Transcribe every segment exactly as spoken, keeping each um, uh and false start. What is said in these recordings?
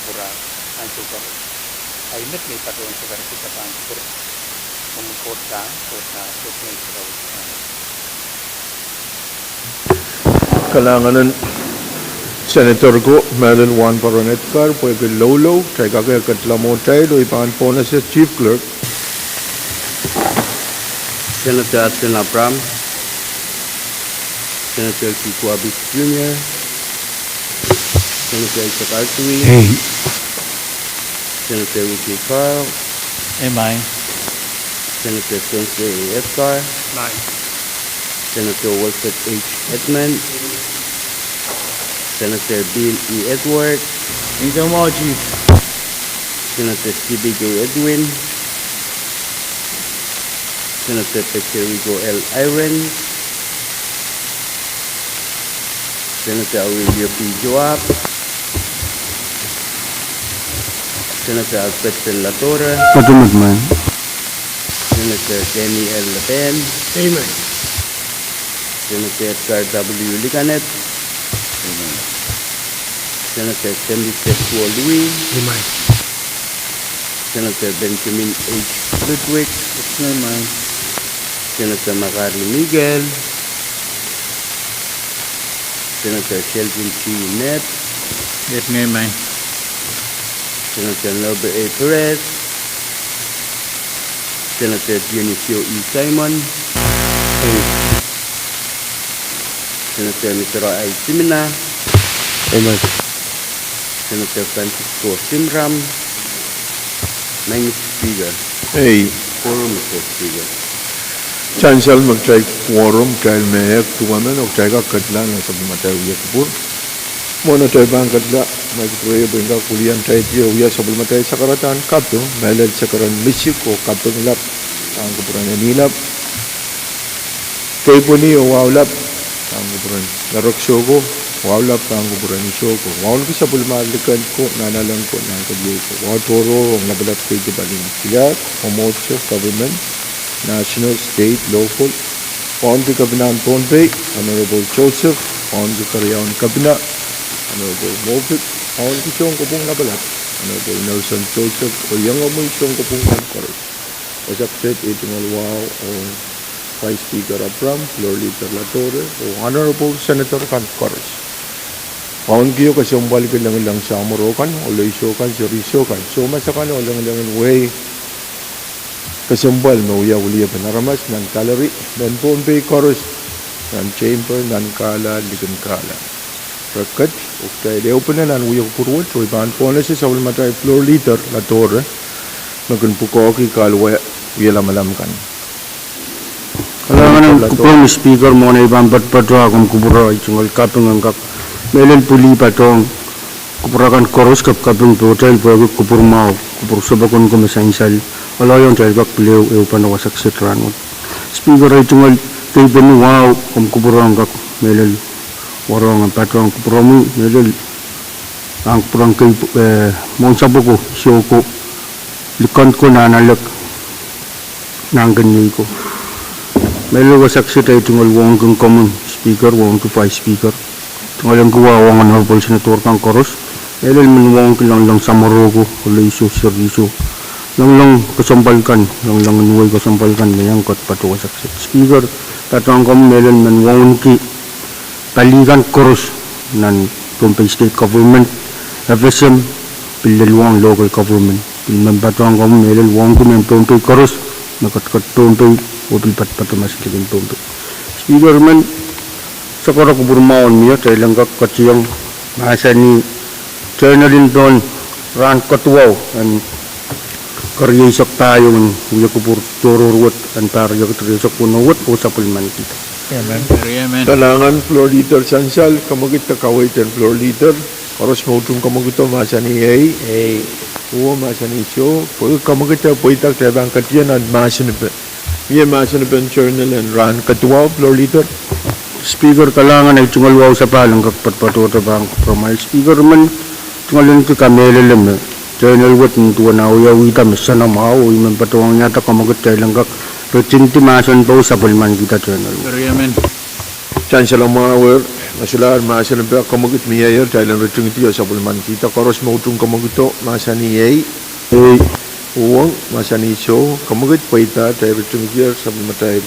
kupwuramwail ansou koaros. Ahi met me I patohwan sakaradahn pahn kupwur. Komwi Koht Sahm, Koht Nah, Koht Ngehn Sarawi. Amen. Kalahngan en Senator ko, mehlel Wahnpoaron Edgar, pwehki loulou, kitail kak ketlamo kitail, oh I pahn pohnese Chief Clerk. Senator Hudson Abraham, Senator Keith Wabi Junior, Senator Isaac Artui, Senator Ricky Carl, Senator Spencer A. Edgar, Senator Wilfred H. Edmund, Senator Bill E. Edward, Senator Stevie K. Edwin, Senator Pecerico L. Irons, Senator Aurelio P. Joab, Senator Alfredson Ladora, Senator Danny L. Lapen, Senator Edgar W. Liganet, Senator Temmy Teswolwi, Senator Benjamin H. Ludwig, Senator Makari Miguel, Senator Sheldon G. Nett, Senator Norbert A. Perez, Senator Dionisio E. Simon, Senator Mitero I. Simina, Senator Francisco Simram, Madam Speaker. Ei. Quorum, Mister Speaker. Sansal me kitail quorum, kitail me ehk duwemen, oh kitail kak ketla nan sapwellimatail wia kupwur. Mwohn atail pahn ketla, ma I kupwurei pwe I kak wiliandi wia sapwellimatail sakaradahn kaping, mehlel sakaradahn misik oh kaping lap, pahn kupwuren Eni Lap. Keipweni oh Wahu Lap, pahn kupwuren Nareksoko, Wahu Lap, pahn kupwuren Isoko. Wauneki sapwellime liken ko, nahnalek ko, nahnkeniei ko. Wahu tohrohr ong lapalap kei kepalin kilahr, mwomwohdiso, government, national, state, local. Wauneki Kepina en Pohnpei, Honorable Joseph, wauneki Keriaun Kepina, Honorable Moffitt, wauneki Sounkopwung Lapalap, Honorable Nelson Joseph, oh iengomwi Sounkopwung kan koaros. Wasa kiset ei tungoal wahu ong Vice Speaker Abraham, Floor Leader Ladore, oh Honorable Senator kan koaros. Wauneki oh kesempwalki lengileng samworo kan, oh leisou kan, serihsou kan, soumas akan oh lengileng en wehi kesempwal me wia weliepen aramas nan gallery, mehn Pohnpei koaros, nan chamber, nan kahla, likin kahla. Re ket, oh kitail ehupene nan wia kupwur wet, oh I pahn pohnese sapwellimatail Floor Leader Ladore, me kin pwukoahki kahluwa wielamalam kan. Kalahngan en kupwur Speaker, mwohn ei pahn patopato, komw kupwure ei tungoal kaping en kak mehlel pwili patohng kupwur akan koaros, kapikaping pohtail pwehki kupwur mwahu, kupwur sohte pokon ko me sansal, ohl oh atail kak pil ehu, ehupene wasa kiset rahnwet. Speaker, ei tungoal keipweni wahu, komw kupwure en kak mehlel warohng en patohng kupwuromwi, mehlel ahng kupwuren kei, eh, mwohn sapwoko, Isoko, likan ko, nahnalek, nahnkeniei ko. Mehlel wasa kiset ei tungoal wauneki komwi Speaker, wauneki Vice Speaker, tungoal ong kitail wahu ong Honorable Senator kan koaros, mehlel men wauneki lengileng samworo ko, oh leisou, serihsou, Loalloal kesempwal kan, loalloal en wehi kesempwal kan me iang kat patohsang. Speaker, patohwan komwi mehlel men wauneki pali kan koaros nan Pohnpei State Government, F S M, pil lel wahn local government. Pil men patohwan komwi mehlel wauneki mehn Pohnpei koaros, me ketiket Pohnpei, oh pil patopato ma silekin Pohnpei. Speaker, men sokoaroak kupwur mwahu en mie, kitail en kak ketieng mahsanih journal en pohn rahn kediwau en kerieisek pahieu en wia kupwur tohrohr wet en pahr riekid rieisek weneu wet oh sapwellimanikihda. Kalahngan Floor Leader Sansal, kemwekid de kaweid en Floor Leader. Koaros me utung kemwekido mahsanih ei. Uwen mahsanih soh. Pwehki kemwekid de pweida, kitail pahn ketieng nan mahsen en peh. Mie mahsen en peh journal en rahn kediwau, Floor Leader. Speaker, kalahngan, ei tungoal wahu sapahl en kak patopato pahn kupwuramwail. Speaker, men tungoal ahneki kamehlele me journal wet nin duwen ah wiawihda me soanamwahu, oh I men patohwan wiahda kemwekid kitail en kak ritingdi mahsen en peh oh sapwellimanikihda journal wet. Sansal mwahu er, me solahr mahsen en peh, kemwekid mieier, kitail en ritingdi oh sapwellimanikihda. Koaros me utung kemwekido mahsanih ei. Uwen mahsanih soh. Kemwekid pweida, kitail ritingdier sapwellimatail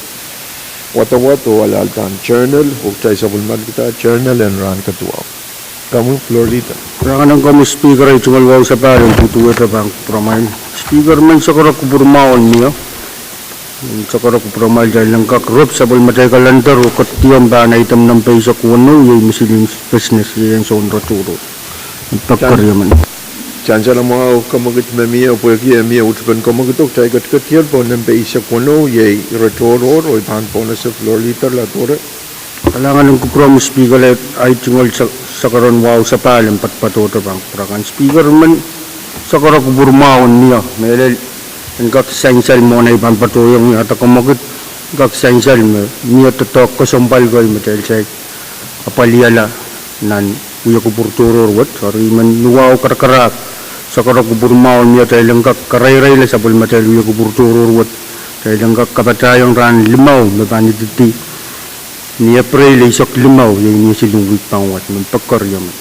wadawad oh alaldan journal, oh kitail sapwellimanikihda journal en rahn kediwau. Komwi Floor Leader. Kalahngan en komwi Speaker, ei tungoal wahu sapahl en duduwehte pahn kupwuramwail. Speaker, men sokoaroak kupwur mwahu en mie. Sokoaroak kupwuramwail, kitail en kak rep sapwellimatail calendar oh ketieng pahn item nempe eisek weneu, iei miscellaneous business, iei ansoun ratohrohr. Pekeriamen. Sansal mwahu, kemwekid me mie, pwehki e mie uhdepen kemwekido, kitail ketiketier pohn nempe eisek weneu, iei ratohrohr, oh I pahn pohnese Floor Leader Latore. Kalahngan en kupwuromwi Speaker, ei tungoal sokoaroak wahu sapahl en patopato pahn kupwur akan. Speaker, men sokoaroak kupwur mwahu en mie, mehlel en kak sansal mwohn ei pahn patohiong wiahda kemwekid, kak sansal me mie doadoahk kesempwal kei me kitail saik apwalihala nan wia kupwur tohrohr wet. Eri I men wahu karakarahk, sokoaroak kupwur mwahu en mie, kitail en kak kareireila sapwellimatail wia kupwur tohrohr wet. Kitail en kak kapatahiong rahn limau me pahn ididi ni Epreil eisek limau, iei ni siluh wihk pahn wad. Men pekeriamen.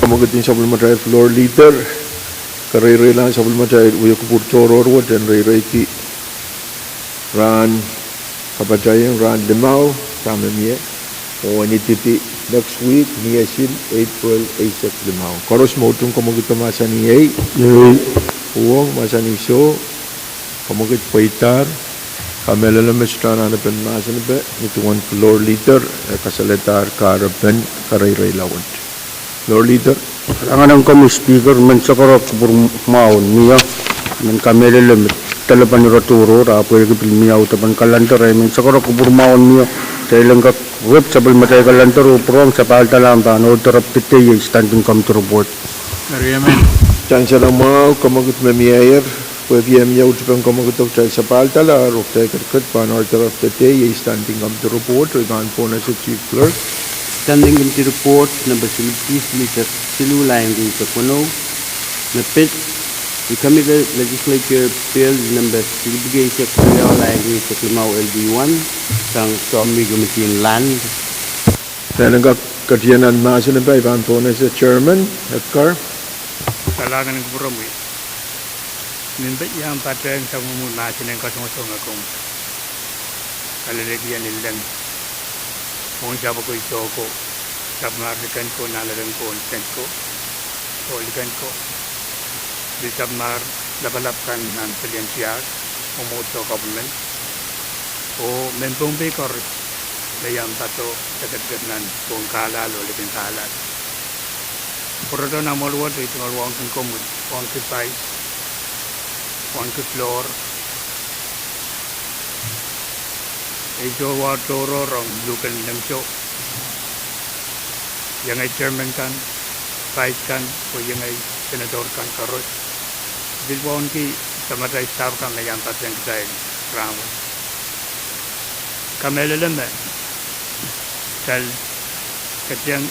Kemwekid en sapwellimatail Floor Leader, kareireilahng sapwellimatail wia kupwur tohrohr wet en reireiki rahn, kapatahiong rahn limau, dahme mie, oh en ididi next week, ni esil Epreil eisek limau. Koaros me utung kemwekido mahsanih ei. Uwen mahsanih soh. Kemwekid pweidahr, kamehlele me sohte anahnepen mahsen en peh, ni duwen Floor Leader e kasalehdahr kahrepen kareireila wet. Floor Leader. Kalahngan en komwi Speaker, men sokoaroak kupwur mwahu en mie, men kamehlele me delepeni ratohrohr, ahpw pwehki pil mie uhdepen calendar, I men sokoaroak kupwur mwahu en mie, kitail en kak rep sapwellimatail calendar oh pwurehng sapahldahr pahn order of the day, iei standing committee report. Sansal mwahu, kemwekid me mieier, pwehki e mie uhdepen kemwekido, kitail sapahldahr oh kitail ketiket pahn order of the day, iei standing committee report, oh I pahn pohnese Chief Clerk. Standing committee report, nempe silipwiki silihsek siluh, lain rieisek weneu. Mepit, recommended legislature bill nempe silipwiki eisek riau, lain rieisek limau, L B one, sang Subcommittee en Land. Kitail en kak ketieng nan mahsen en peh, I pahn pohnese Chairman Edgar. Kalahngan en kupwuromwi. Mie pahn iang patehng sapwung mahsen en kasongosong me komw kalelehdi en leng mwohn sapwoko, soko, sapwmahr liken ko, nanleng ko, liken ko, oh liken ko, pil sapwmahr lapalap kan nan pelien tiahk oh mwohd sou government, oh mehn Pohnpei koaros me iang patoh de ketiket nan pohn kahlahlo, likin kahlahlo. Pwurodo nan mwoahl wet, ei tungoal wauneki komwi, wauneki Vice, wauneki Floor, ei soh wahu tohrohr ong luhken leng sou, iengei Chairman kan, Vice kan, oh iengei Senator kan koaros. Pil wauneki sapwellimatail staff kan me iang patehng kitail rahnwet. Kamehlele me kitail ketieng,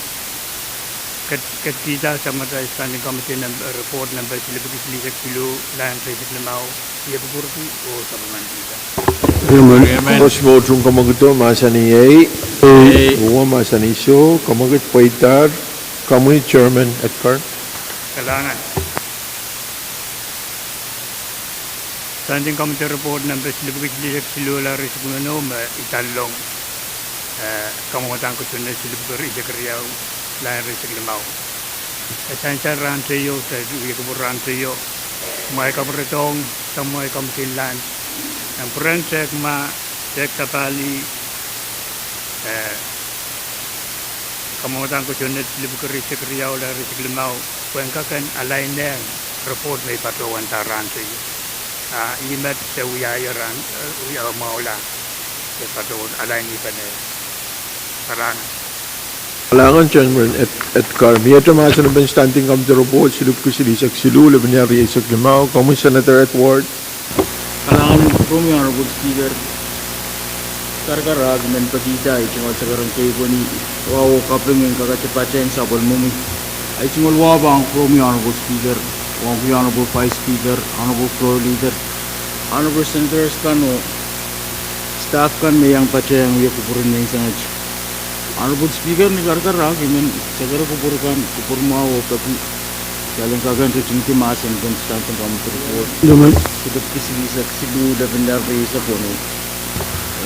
ket-, ketikihda sapwellimatail Standing Committee nempe, report nempe silipwiki silihsek siluh, lain rieisek limau, iei kupwurki oh sapwellimanikihda. Koaros me utung kemwekido mahsanih ei. Uwen mahsanih soh. Kemwekid pweidahr, komwi Chairman Edgar. Kalahngan. Standing Committee Report nempe silipwiki silihsek siluh, lain riesek limau, me idalong, eh, kamwadang kosonned silipwiki riesek riau, lain riesek limau. E sansal rahn teio, de wie kupwur rahn teio, kumwail kapwuredohng, kumwail committee land, nan pwurehng tehk ma, tehk sapahl, eh, kamwadang kosonned silipwiki riesek riau, lain riesek limau, pwehn kak en align-ehng report me I patohwanda rahn teio. Ah, ih met se wiahier, eh, wia mwahula, se patohwan align-ipene. Kalahngan. Kalahngan Chairman Ed-, Edgar. Miehte mahsen en Standing Committee Report silipwiki silihsek siluh, lepin ial rieisek limau, komwi Senator Edward. Kalahngan en kupwuromwi Honorable Speaker. Karakarahk I men pekihda ei tungoal sakaradahn keipweni wahu oh kaping en kakete patehng sapwellimomwi. Ei tungoal wahu pahn kupwuromwi Honorable Speaker, wauneki Honorable Vice Speaker, Honorable Floor Leader, Honorable Senators kan oh staff kan me iang patehng wie kupwur en menseng et. Honorable Speaker, ni karakarahk I men sakara kupwur kan, kupwur mwahu oh peki kitail en kak en ritingdi mahsen en Standing Committee Report. Lemon. Silipwiki silihsek siluh, lepin ial rieisek weneu.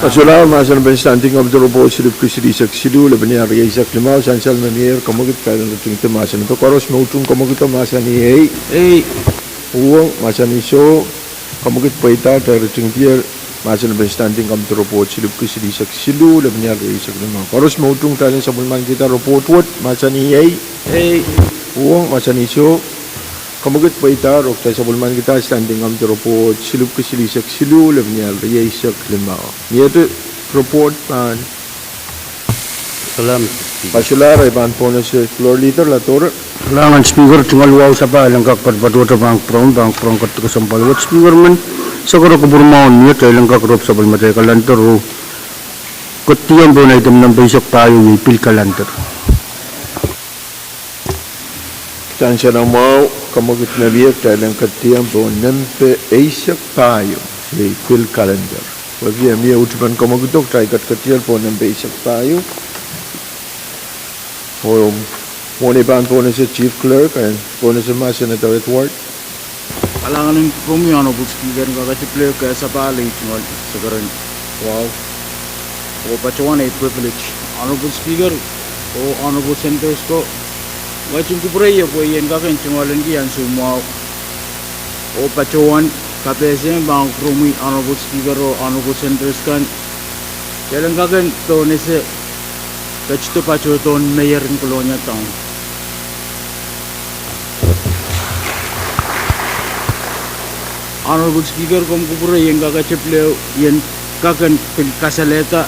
Kasulah mahsen en Standing Committee Report silipwiki silihsek siluh, lepin ial rieisek limau, sansal me mie, kamwekid kitail en ritingdi mahsen. Pwe koaros me utung kamwekid mahsanih ei. Ei. Uhwong mahsanih soh, kamwekid pweida, kitail ritingdi mahsen en Standing Committee Report silipwiki silihsek siluh, lepin ial rieisek limau. Koaros me utung kitail en sapwellimankihda report wet, mahsanih ei. Ei. Uhwong mahsanih soh, kamwekid pweida, oh kitail sapwellimankihda Standing Committee Report silipwiki silihsek siluh, lepin ial rieisek limau. Miehte report pahn Kasulah, I pahn pohnese Floor Leader Ladore. Kalahngan Speaker, tungoal wahu sapahl en kak patopato pahn kupwuromwi, pahn kupwuromwi ketiket kesempwal wet Speaker men, sakara kupwur mwahu en mie, kitail en kak rop sapwellimatail calendar oh ketiong pohn item nempe eisek pahieu, iei pil calendar. Sansal mwahu, kamwekid me mie, kitail en ketiong pohn nempe eisek pahieu, iei pil calendar. Pwehki e mie uhd pahn kamwekido, kitail ketiket pohn nempe eisek pahieu. Oh, mwohn ei pahn pohnese Chief Clerk, en pohnese ma Senator Edward. Kalahngan en kupwuromwi Honorable Speaker, en kakete pil kak sapahl ei tungoal sakaradahn wahu oh patohwan ei privilege. Honorable Speaker oh Honorable Senators ko, wahn kupwure pwe I en kak en tungoalenki ansou mwahu oh patohwan kapehse pahn kupwuromwi Honorable Speaker oh Honorable Senators kan, kitail en kak en pohnese ketido patohdohn Mayor en Kolonia Town. Honorable Speaker, komw kupwure I en kakete pil, I en kak en pil kasalehda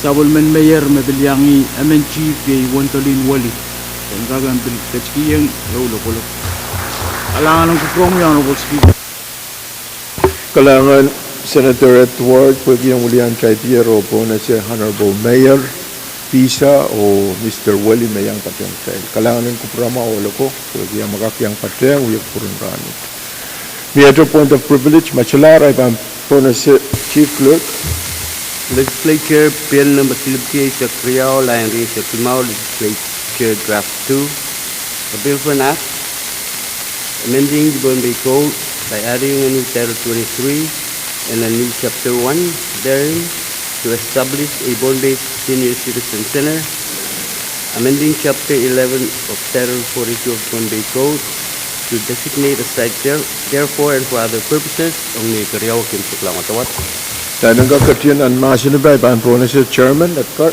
sapwellimen Mayor me pil iang emen chief, iei Wendolin Welly. En kak en pil ketikihong ehu lokolok. Kalahngan en kupwuromwi Honorable Speaker. Kalahngan Senator Edward, pwehki en wiliandi tier oh pohnese Honorable Mayor Pisa oh Mister Welly me iang patehng kitail. Kalahngan en kupwuramwa oh loko, pwehki ahmw kak iang patehng wie kupwuren rahnwet. Miehte point of privilege, ma solahr I pahn pohnese Chief Clerk. Legislature Bill number silipwiki eisek riau, lain rieisek limau, Legislature Draft two. A bill for an act amending the Pohnpei Code by adding a new Title twenty-three and a new Chapter one therein to establish a Pohnpei Senior Citizen Center, amending Chapter eleven of Title forty-two of Pohnpei Code to designate a site there, therefore and for other purposes, ong ni keriau kin suklang wadawad. Kitail en kak ketido nan mahsen en pahn pohnese Chairman Edgar.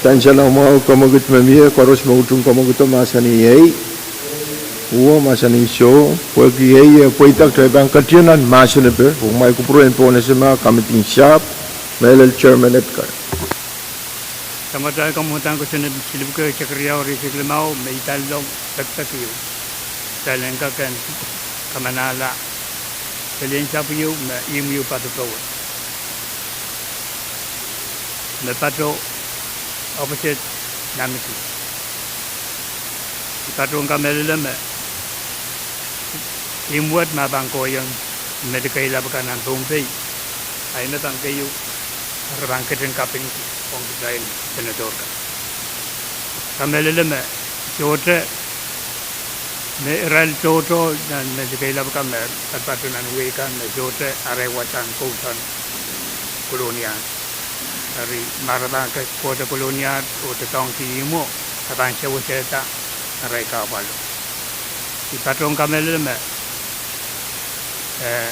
Sansal mwahu, kamwekid me mie, koaros me utung kamwekido mahsanih ei. Uhwong mahsanih soh, pwehki ei, eh, pweida kitail pahn ketido nan mahsen en pahn, pwe kumwail kupwure en pohnese ma Committee in Sap, mehlel Chairman Edgar. Samatail kamwadang kosonned silipwiki eisek riau rieisek limau me idalong pekpek ieu. Kitail en kak en kamanahla pelien sahpw ieu me ihmw ieu pato powe, me pato opposite Namiki. I patohwan kamehlele me Ihmw wet ma pahn kohieng me likeilap kan nan Pohnpei, a ih me pahn keieu re pahn ketin kapingki ong kitail senator kan. Kamehlele me sohte me irail tohto nan me likeilap kan me patopato nan wehi kan me sohte arail wasahn kousoan Kolonia. Eri ma re pahn ke kohdo Kolonia oh doadoahngki ihmwo, a pahn sewesehda arail kahpwalo. I patohwan kamehlele me, eh,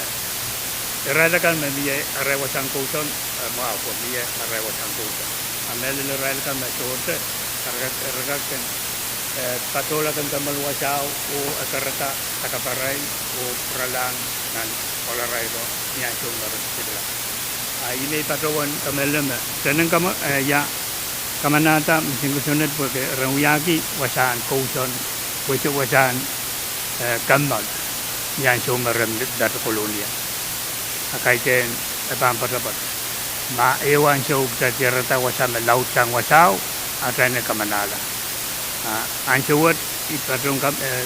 irail akan me mie arail wasahn kousoan, eh, mwahu ko mie arail wasahn kousoan. A mehlel irail akan me sohte, re kak, re kak kin, eh, patohla kemkemel wasao oh ekereda sakapwarail oh pwuralahng nan ohlarail ko ni ansou me re sikelap. A ih me I patohwan kamehlele me, se nen kama, eh, ia, kamanahda mising kosonned pwehki ren wiahki wasahn kousoan, wasa, wasahn, eh, kemel ni ansou me re patopato Kolonia. A kaidehn e pahn poatopoat. Ma ehu ansou kitail diarada wasa me laudsang wasao, atail en kamanahla. A ansou wet I patohwan kam, eh,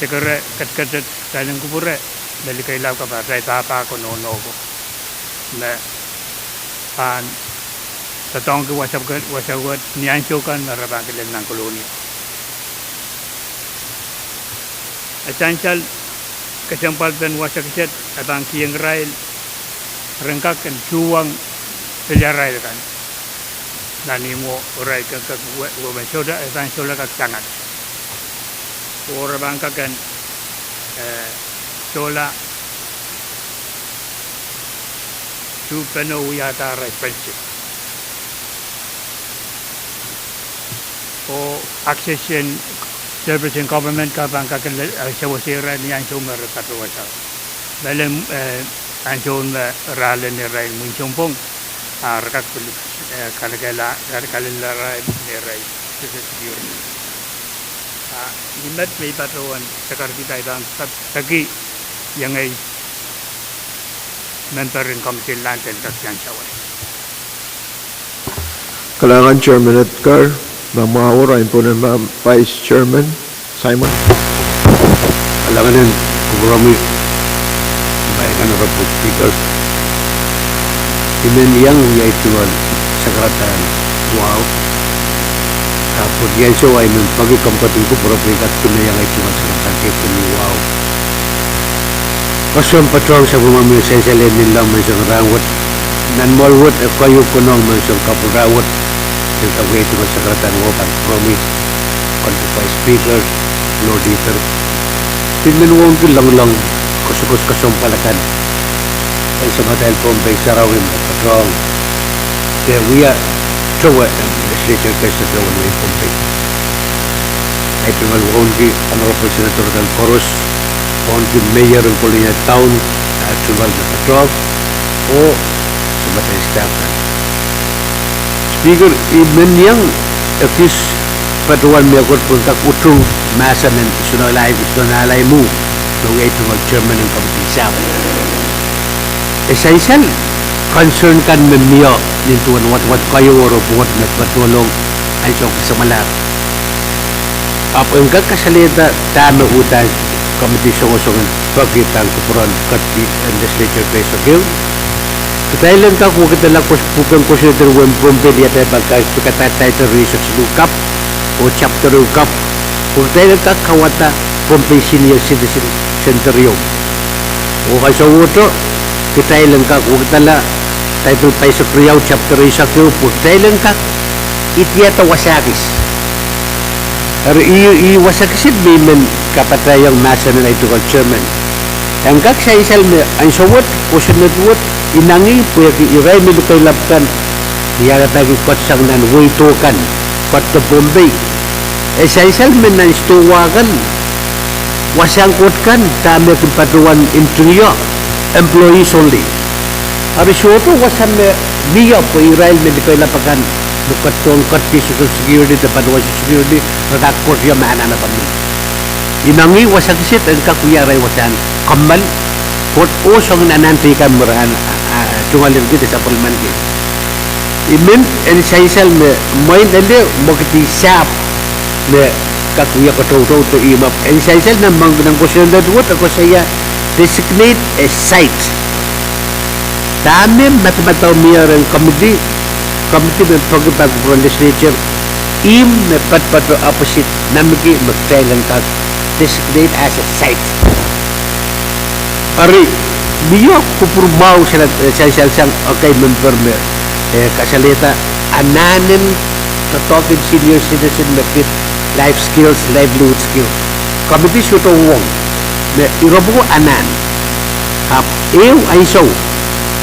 sekere ketiket kitail en kupwure me likeilap kan pwe atail pahpa ko nohno ko me pahn doadoahngki wasa, wasa wet ni ansou kan me re pahn kilel nan Kolonia. E sansal kesempwalpen wasa kiset e pahn kihong irail ren kak en tuhwong peliarail kan nan ihmwo, irail kak, kak we, we me sohte, e pahn sohla kak tangat. Oh re pahn kak en, eh, sohla tuhpeno wiahda arail friendship oh access en service en government kan pahn kak, eh, sewese irail ni ansou me re patohwasa. Mehlel, eh, ansoun me re ale neirail mwin sounpwong, a re kak pil, eh, kalekehla, kal, kalelehla irail neirail Social Security. A ih met me I patohwan sakarkihda I pahn peki iengei member en komiti en Landen, Doctor Ansawai. Kalahngan Chairman Edgar, ma mwahu o, irail pwon en Vice Chairman Simon. Kalahngan en kupwuromwi, Honorable Speaker. I men iang wia tungoal sakaradahn mwahu. Ahpw ni ansou ahi I men peki komw ketin kupwure pwe I kak pil iang tungoal sakaradahn keipweni mwahu. Koasoandi patohwan sapwellimomwi sansal en inleng menseng rahnwet. Nan mwoahl wet e keieu konehng menseng kapw rahnwet. Eri kak wia tungoal sakaradahn mwahu pahn kupwuromwi, Honorable Vice Speaker, Lord Leader. Pil men wauneki loangoalehng koasoakoasoia kesempwal akan en samatail Pohnpei sarawi me patohwan de wia towe en legislature keisek en wehi Pohnpei. Ahi tungoal wauneki Honorable Senator kan koaros, wauneki Mayor en Kolonia Town, ahi tungoal me patohwan, oh samatail staff kan. Speaker, I men iang ekis patohwan mehkot pwehn kak utung mahsen en Sonahlahi, Sonahlahi mwo me wia tungoal chairman en komiti sahpw. E sansal concern kan me mie nin duwen wadawad keieu oh report me patohwanohng ansou kasamwalahro. Ahpw en kak kasalehda dahme uhdahn komiti songosong en peki pahn kupwuren ketin en legislature keisek ehu. Kitail en kak wekidala kos, pwuken Kosonned en Wehin Pohnpei ni atail pahn kak pikada Title rieisek siluh kapw oh Chapter ehu kapw, pwe kitail en kak kauwada Pohnpei Senior Citizen Center ieu. Oh kasowohto kitail en kak wekidala Title paisek riau Chapter eisek ehu pwe kitail en kak idiada wasa kis. Eri ih, ih wasa kiset me I men kapatahiong mahsen en ahi tungoal chairman. En kak sansal me ansou wet, kosonned wet, inangih pwehki irail me likeilap kan, ni ahr padahki kohdo sang nan wehi doh kan, kohdo Pohnpei, e sansal me nan sidohwa kan, wasahn kohd kan, dahme kin patohwan ntingio, employees only. Eri sohte wasa me mie pwe irail me likeilap akan me kohdohng kohdo Social Security de patohwan Social Security, re kak koasoia me anahne pahn mie. Inangih wasa kiset en kak wia arail wasahn kommoal, pwe oh soangen anahn teikan me re anahne, a, a, tungoalki de sapwellimanki. I men en sansal me mwein ele mwekid sahpw me kak wia katoutou de ihmw. Ahpw en sansal nan, nan kosonned wet e koasoia designate a site. Dahme madamadau mie rehn committee, committee me peki pahn kupwuren legislature, ihmw me patopato opposite nanmeki me kitail en kak designate as a site. Eri, mie kupwur mwahu sansal sang ekei member me, eh, kasalehda anahnen doadoahk en senior citizen me pid life skills, livelihood skill. Committee sohte uhwong me ire pwuko anahn. Ahpw ehu ansou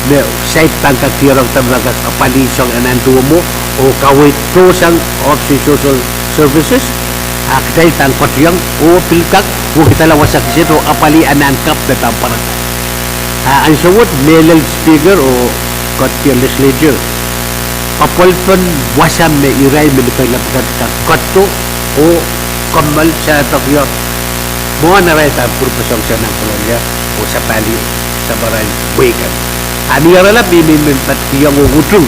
me site pahn kak diarada me kak apwalih soangen anahn duwe mwo oh kaweid doh sang Office of Social Services, a kitail pahn koadoiong oh pil kak wekidala wasa kiset oh apwalih anahn kapw me pahn pwarada. A ansou wet mehlel Speaker oh koadoiong legislature, apwalpen wasa me irail me lipilap kan kak koadodo oh kommoal sadokiong mwohn arail pahn pwurpeseng sang nan Kolonia oh sapwalih, sapwarail wehi kan. A ni aralap I men, men patohwanohng oh utung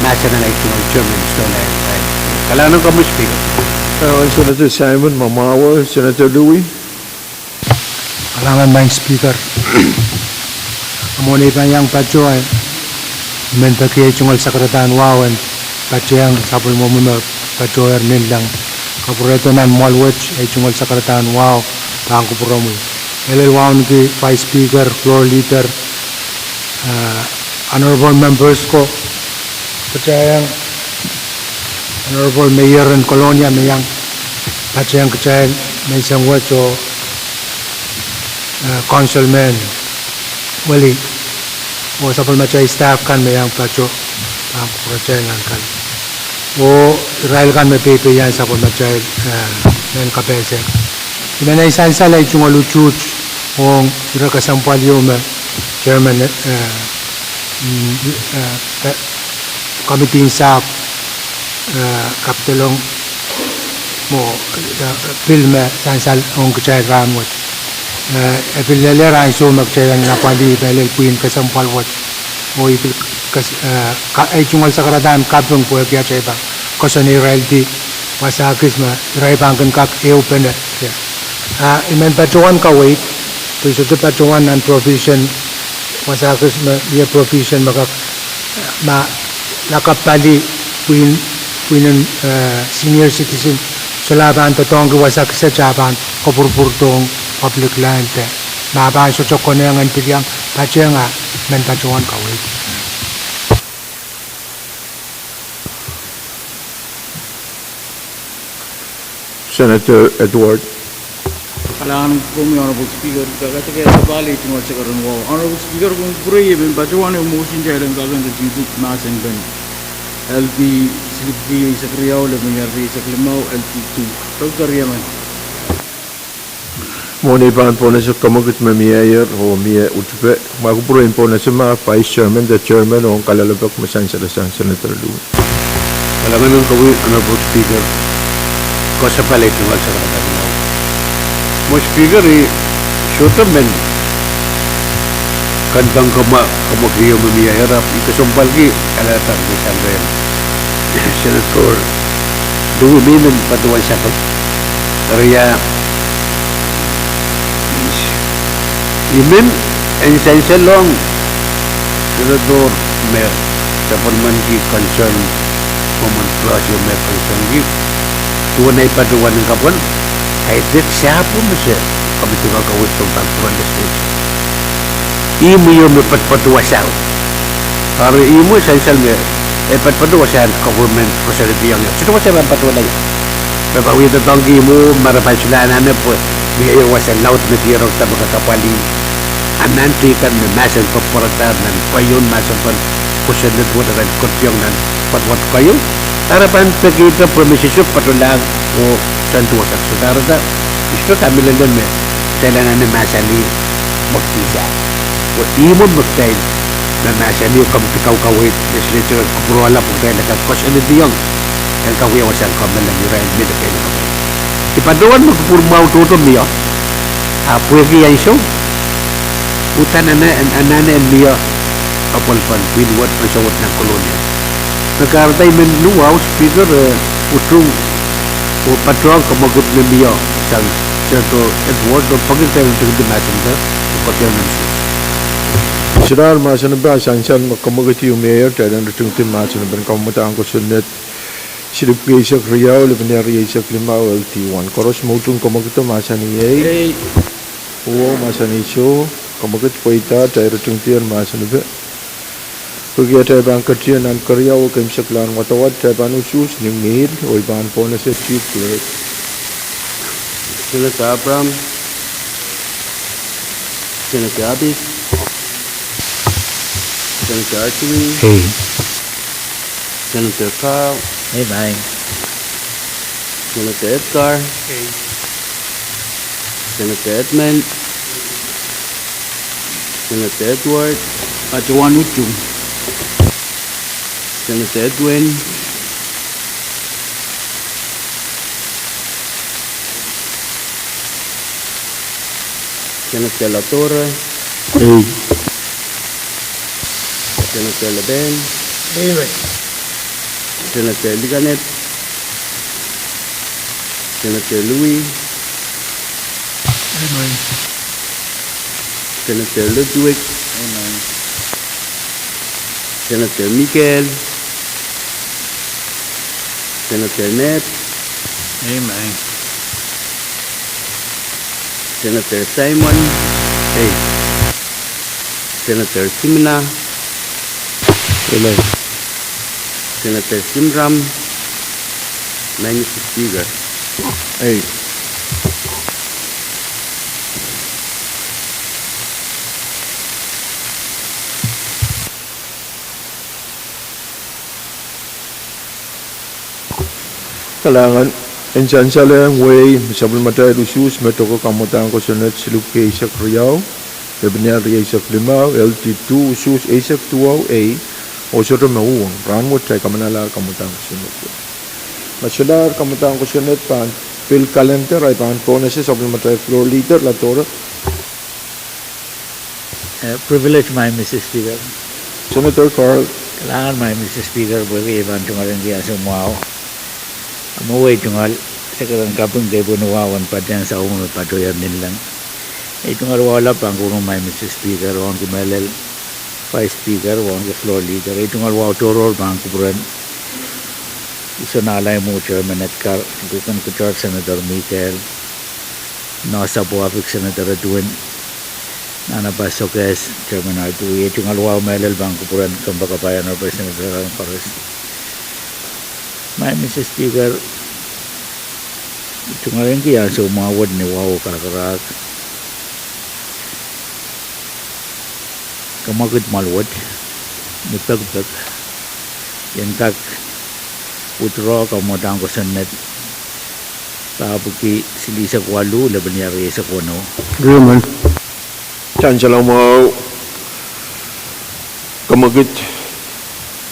mahsen en ei chairman, Mister Lyon. Kalahngan komwi Speaker. Kalahngan Senator Simon, Mamawa, Senator Louis. Kalahngan maing Speaker. Mwohn ei pahn iang patohwan, I men peki ei tungoal sakaradahn wahu en patohwan sapwellimomwi me patohwer nanleng. Kapwurehdo nan mwoahl wet, ei tungoal sakaradahn wahu pahn kupwuromwi. Mehlel wauneki Vice Speaker, Floor Leader, eh, Honorable Members ko, patohwan Honorable Mayor en Kolonia me iang patohwan kitail menseng wet oh, eh, Councilman Willie, oh sapwellimatail staff kan me iang patohwan kupwuratail nan kan, oh irail kan me peipeiong sapwellimatail, eh, mehn kapehse. I men en sansal ei tungoal utuht ong ire kesempwal ieu me chairman, eh, mm, eh, committee en sahpw, eh, kapidolong mwo, eh, pil me sansal ong kitail rahnwet. Eh, e pil lelehr ansou me kitail en apwalih mehlel pwihn kesempwal wet. Oh I pil, eh, ei tungoal sakaradahn kaping pwehki atail pahn koasoanehiraildi wasa kis me irail pahn kin kak ehupene. A I men patohwan kaweid, pwe I sohte patohwan nan provision, wasa kis me mie provision me kak, ma lakapw pali pwihn, pwihn en, eh, senior citizen, solahr pahn doadoahngki wasa kiset a pahn kopwurupwurdohng public land. Ma pahn sohte konehng en pil iang patohwan, a I men patohwan kaweid. Senator Edward. Kalahngan komwi Honorable Speaker, kakatekehr sapahl ei tungoal sakaradahn wahu. Honorable Speaker, komwi pwurehng I men patohwan ehu motion kitail en kaping de dipit mahsen pen L P silipwiki eisek riau, lepin ire eisek limau, L P two. Dr. Riemen. Mwohn ei pahn pohnese kamwekid me mieier oh mie utupe, ma kupwuren pohnese ma Vice Chairman de Chairman ong kaloalopwoat me sansal sang Senator Louis. Kalahngan komwi Honorable Speaker, koasoapahl ei tungoal sakaradahn wahu. Mwo Speaker, I sohte men kandeng kamwe, kamwekid ieu me mieier ahpw I kesempwalki alehda me sang rehn Senator Louis me I men patohwan sapeng. Eri ia, I men en sansalong Senator me sapwellimaniki concern, Congressman Blasio me concernki, duwen ei patohwan en kapwung, kaidehk sahpwo me se committee kak kaweid pahn pwurehng state. Ihmw ieu me patopato wasao. Eri ihmwo sansal me e patopato wasahn government koasoanehdiong ie. Sohte wasa pahn patohwan ie. Me pahn wie doadoahngki ihmwo, ma re pahn solahr anahne pwe mie wasa laud me dierekda me kak apwalih anahn teikan me mahsen ko pwarada nan keieun mahsen kan, koasoanehdi wet, re koadoiong nan patopato keieun. Re pahn pekihda pwe me sehse patohlahng oh soangen duwehte sohte arada, I sohte kamehlele me kitail anahne mahsanih mwekidisang. Pwe ihmwo me kitail, me mahsanih committee kau kaweid, legislature kupwurala pwe kitail kak koasoanehdiong en kak wia wasahn kamehlele me irail me de kak I patohwan me kupwur mwahu tohto mie. Ahpw pwehki ansou, uhdahn anahne en mie apwalipen pwihn wet, ansou wet nan Kolonia. Me kahrehda I men luhwahu Speaker, eh, utung Oh patohwan kemwekid me mie sang Senator Edward, oh peki kitail ritingdi mahsen ko, oh koasoia nan Siohs. Solahr mahsen pahn sansal me kemwekid ieu me iei, kitail en ritingdi mahsen en kamwadang kosonned silipw eisek riau, lepin ehr rieisek limau, L D one. Koaros me utung kemwekido mahsanih ei. Ei. Uwo mahsanih soh, kemwekid pweida, kitail ritingdi mahsen pahn. Pwehki atail pahn ketien nan keriau oh keimwseklahn wadawad, kitail pahn usuhs ni ngihl, oh I pahn pohnese Chief Clerk. Senator Abraham, Senator Abis, Senator Archie, ei. Senator Carl, ei, maing. Senator Edgar, ei. Senator Edmund, Senator Edward, patohwan utung. Senator Edwin, Senator Ladora, ei. Senator Leben, ei, maing. Senator Likanet, Senator Louis, ei, maing. Senator Ludwig, ei, maing. Senator Mikael, Senator Ned, ei, maing. Senator Simon, ei. Senator Simina, ei, maing. Senator Simram, maing Mister Speaker. Ei. Kalahngan. En sansal ong wehi me sapwellimatail usuhs me doke kamwadang kosonned silipw eisek riau, lepin ehr rieisek limau, L D two, usuhs eisek duwau ei, oh sohte me uhwong. Rahnwet kitail kamanalahr kamwadang kosonned. Ma solahr kamwadang kosonned pahn pil kalender, I pahn pohnese sapwellimatail Floor Leader, Ladora. Eh, privilege, maing Mister Speaker. Senator Carl. Kalahngan, maing Mister Speaker, pwehki I pahn tungoal ong ansou mwahu. Mwehi tungoal, se keren kaping kei pwe ni wahu en patehng sapwung me patohier ninleng. Ei tungoal wahu lap pahn kupwuromwi, maing Mister Speaker, wauneki mehlel Vice Speaker, wauneki Floor Leader. Ei tungoal wahu tohrohr pahn kupwuren Isonalai Mwo, Chairman Edgar, Lieutenant Kutar, Senator Mikael, Nohsapwahpik, Senator Edwin, Nana Pasokes, Chairman Artui. Ei tungoal wahu mehlel pahn kupwuren kempoakepahn Honorable Senator Aaron Koaros. Maing Mister Speaker, I tungoal ong ansou mwahu wet ni wahu karakarahk. Kemwekid mwahl wet, ni pekipek, I en kak withdraw kamwadang kosonned pahpwiki silihsek waluh, lepin ehr rieisek weneu. Agreement. Sansal mwahu, kemwekid,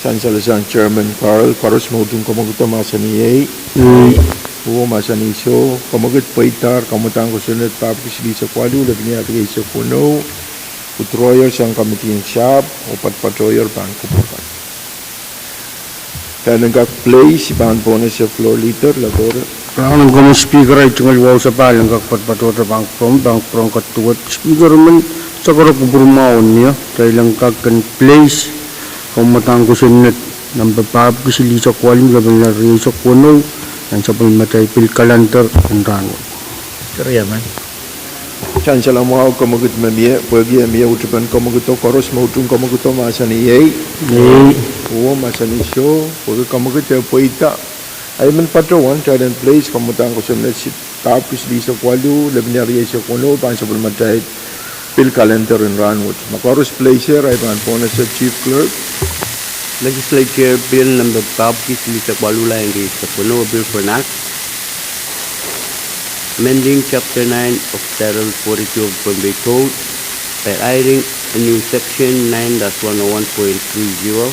sansal sang Chairman Carl, koaros me utung kemwekido mahsanih ei. Ei. Uwo mahsanih soh, kemwekid pweidahr kamwadang kosonned pahpwiki silihsek waluh, lepin ehr rieisek weneu. Withdrawyer sang committee en sahpw, oh patpatohier pahn kupwuren. Kitail en kak place, I pahn pohnese Floor Leader, Ladora. Kalahngan, Mister Speaker, I tungoal wahu sapahl en kak patpatohte pahn kupwuren, pahn kupwuren kaduwet. Speaker men, sakara kupwur mwahu ni, kitail en kak kin place kamwadang kosonned nahmpe pahpwiki silihsek waluh, lepin ehr rieisek weneu, nan sapwellimatail pil kalender en rahnwet. Sansal mwahu, kemwekid me mie, pwehki e mie uhdepen kemwekido, koaros me utung kemwekido mahsanih ei. Ei. Uwo mahsanih soh, pwehki kemwekid e pweida. Ahi men patohwan, kitail en place kamwadang kosonned pahpwiki silihsek waluh, lepin ehr rieisek weneu, pahn sapwellimatail pil kalender en rahnwet. Ma koaros place er, I pahn pohnese Chief Clerk. Legislature Bill nahmpe pahpwiki silihsek waluh, lepin ehr rieisek weneu, a bill for an act amending Chapter nine of Title forty-two of Pohnpei Code by adding a new section nine dash one oh one point three zero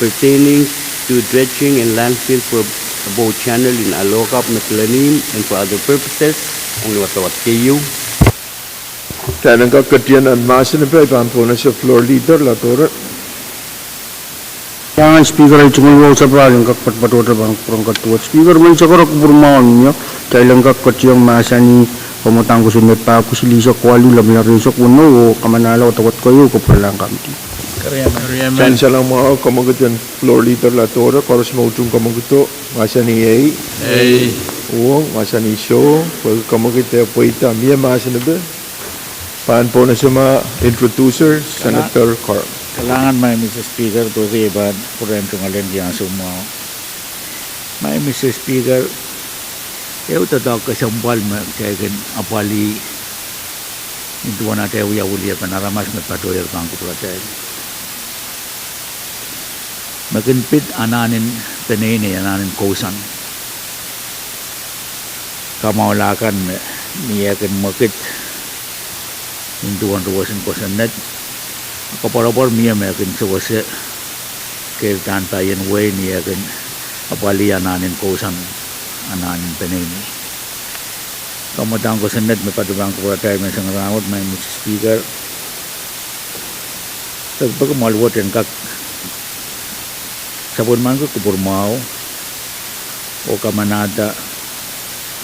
pertaining to dredging and landfill for a boat channel in Alokap, Madolenihmw, and for other purposes. Ong ni wadawad keieu. Kitail en kak ketien nan mahsen pahn, I pahn pohnese Floor Leader, Ladora. Kalahngan Speaker, ei tungoal wahu sapahl en kak patohdo pahn kupwuren kaduwet. Speaker, menseng koaros kupwur mwahu mie, kitail en kak ketiong mahsanih Kamwadang Kosonned pahr kilisek waluh, lepin rieisek weneu, oh kamanahla wadawad keieu, kapwurelahng kamidi. Sansal mwahu, kamwekid en Floor Leader Ladore, koaros me utung kamwekid o, mahsanih ei. Uhwong, mahsanih soh, pwehki kamwekid e pweida, mie mahsen epe. Pahn pwonese ma introducer, Senator Carl. Kalahngan, Maing Mister Speaker, pwehki ei pahn kupwuren tungoal en ki ansou mwahu. Maing Mister Speaker, ehu doadoahk kesempwal me kitail kin apwalih nin duwen atail wia weliepen aramas me patohier pahn kupwuratail. Me kin pid anahn en peneinei, anahn en kousoan. Kamwahula kan me ni eh kin mwekid nin duwen roson kosonned, koapworopwor mie me kin sewese keirda en paien wehi ni eh kin apwalih anahn en kousoan, anahn en peneinei. Kamwadang Kosonned me patohdo pahn kupwuratail menseng rahnwet, Maing Mister Speaker, pekipeki mwahl wet en kak sapwellimaniki kupwur mwahu oh kamanahda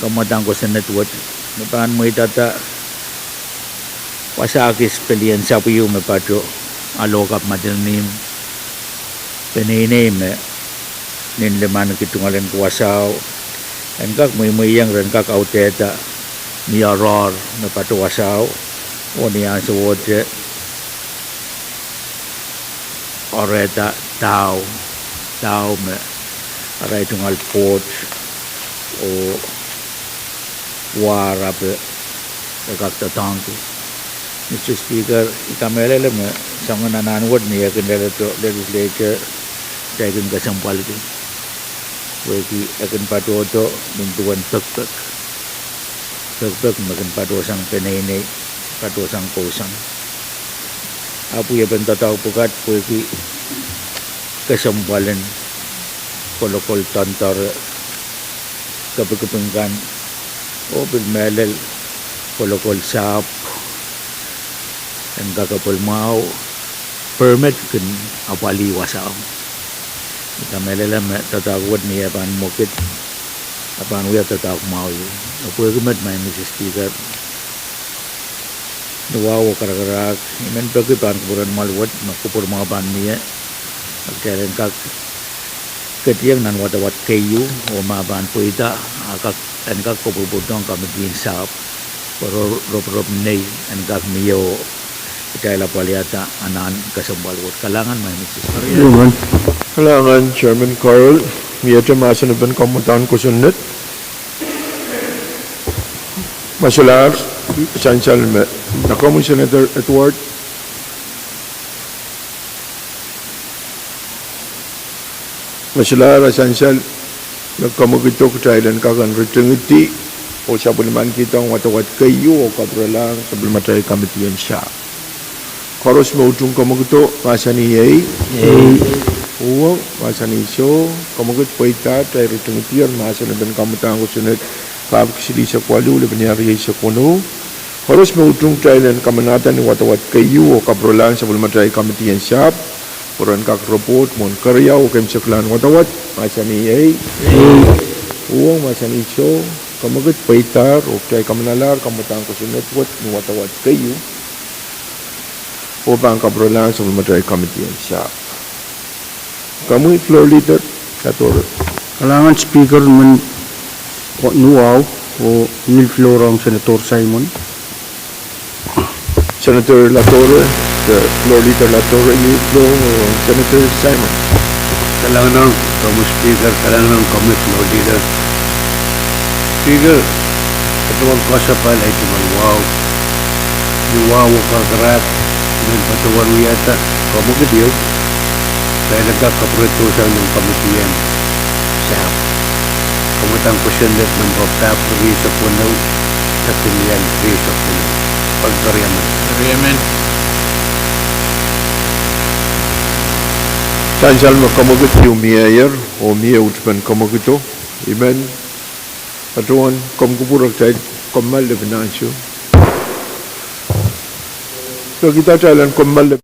Kamwadang Kosonned wet me pahn mweidada wasa kis pelien sapwiu me pato Alohkap Madolenihmw, peneinei me nin limaniki tungoal en ki wasao, en kak mweimweiong ren kak audehda ni oaroahr me pato wasao, oh ni ansowohte oarehda dahu, dahu me arail tungoal pwoht oh wahr ape e kak doadoahngki. Mister Speaker, I kamehlele me soangen anahn wet ni eh kin leledo legislature, kitail kin kesempwalki, pwehki e kin patohdo nin duwen pekipek, pekipek me kin patohsang peneinei, patohsang kousoan. Ahpw wiepen doadoahk pwukat pwehki kesempwal en kolokol doandoare kepikipik kan, oh pil mehlel kolokol sahpw en kak apwal mwahu, permit kin apwalih wasao. I kamehlele me doadoahk wet ni eh pahn mwekid, e pahn wia doadoahk mwahu. Oh pwehki met, Maing Mister Speaker, ni wahu oh karakarahk, I men peki pahn kupwuren mwahl wet me kupwur mwahu pahn mie, kitail en kak ketiong nan wadawad keieu, oh ma pahn pweida, a kak, en kak kopwurupwurdohng komiti en sahpw, pwe ropirop nei en kak mie oh kitail apwalihada anahn kesempwal wet. Kalahngan, Maing Mister Speaker. Kalahngan Chairman Carl, miehte mahsen epen Kamwadang Kosonned. Ma solahr, sansal me nakomw Senator Edward. Ma solahr, sansal me komwekid o, kitail en kak en ritingidi oh sapwellimankihdohng wadawad keieu oh kapwurelahng sapwellimatail komiti en sahpw. Koaros me utung komwekid o, mahsanih ei. Uhwong, mahsanih soh, komwekid pweida, kitail ritingidier mahsen epen Kamwadang Kosonned pahr kilisek waluh, lepin rieisek weneu. Koaros me utung kitail en kamanahda ni wadawad keieu oh kapwurelahng sapwellimatail komiti en sahpw pwe ren kak report mwohn keriau oh keimwseklahn wadawad, mahsanih ei. Uhwong, mahsanih soh, komwekid pweidahr oh kitail kamanalahr Kamwadang Kosonned wet ni wadawad keieu oh pahn kapwurelahng sapwellimatail komiti en sahpw. Komwi Floor Leader Ladore. Kalahngan Speaker, I men ni wahu oh ngihl floor ong Senator Simon. Senator Ladore, de Floor Leader Ladore, ngihl floor ong Senator Simon. Kalahngan ong komwi Speaker, kalahngan ong komwi Floor Leader. Speaker, patohwan koasoapahl, ei tungoal wahu. Ni wahu oh karakarahk, I men patohwan wiahda komwekid ieu, kitail en kak kapwuredohsang nan komiti en sahpw. Kamwadang Kosonned nempe pahr rieisek weneu, lepin rieisek weneu. Pali keriamen. Sansal me komwekid ieu mieier oh mie utupen komwekid o, I men patohwan komw kupwur, kitail kommoal lepin ansou. Pwehki kitail en kommoal lepin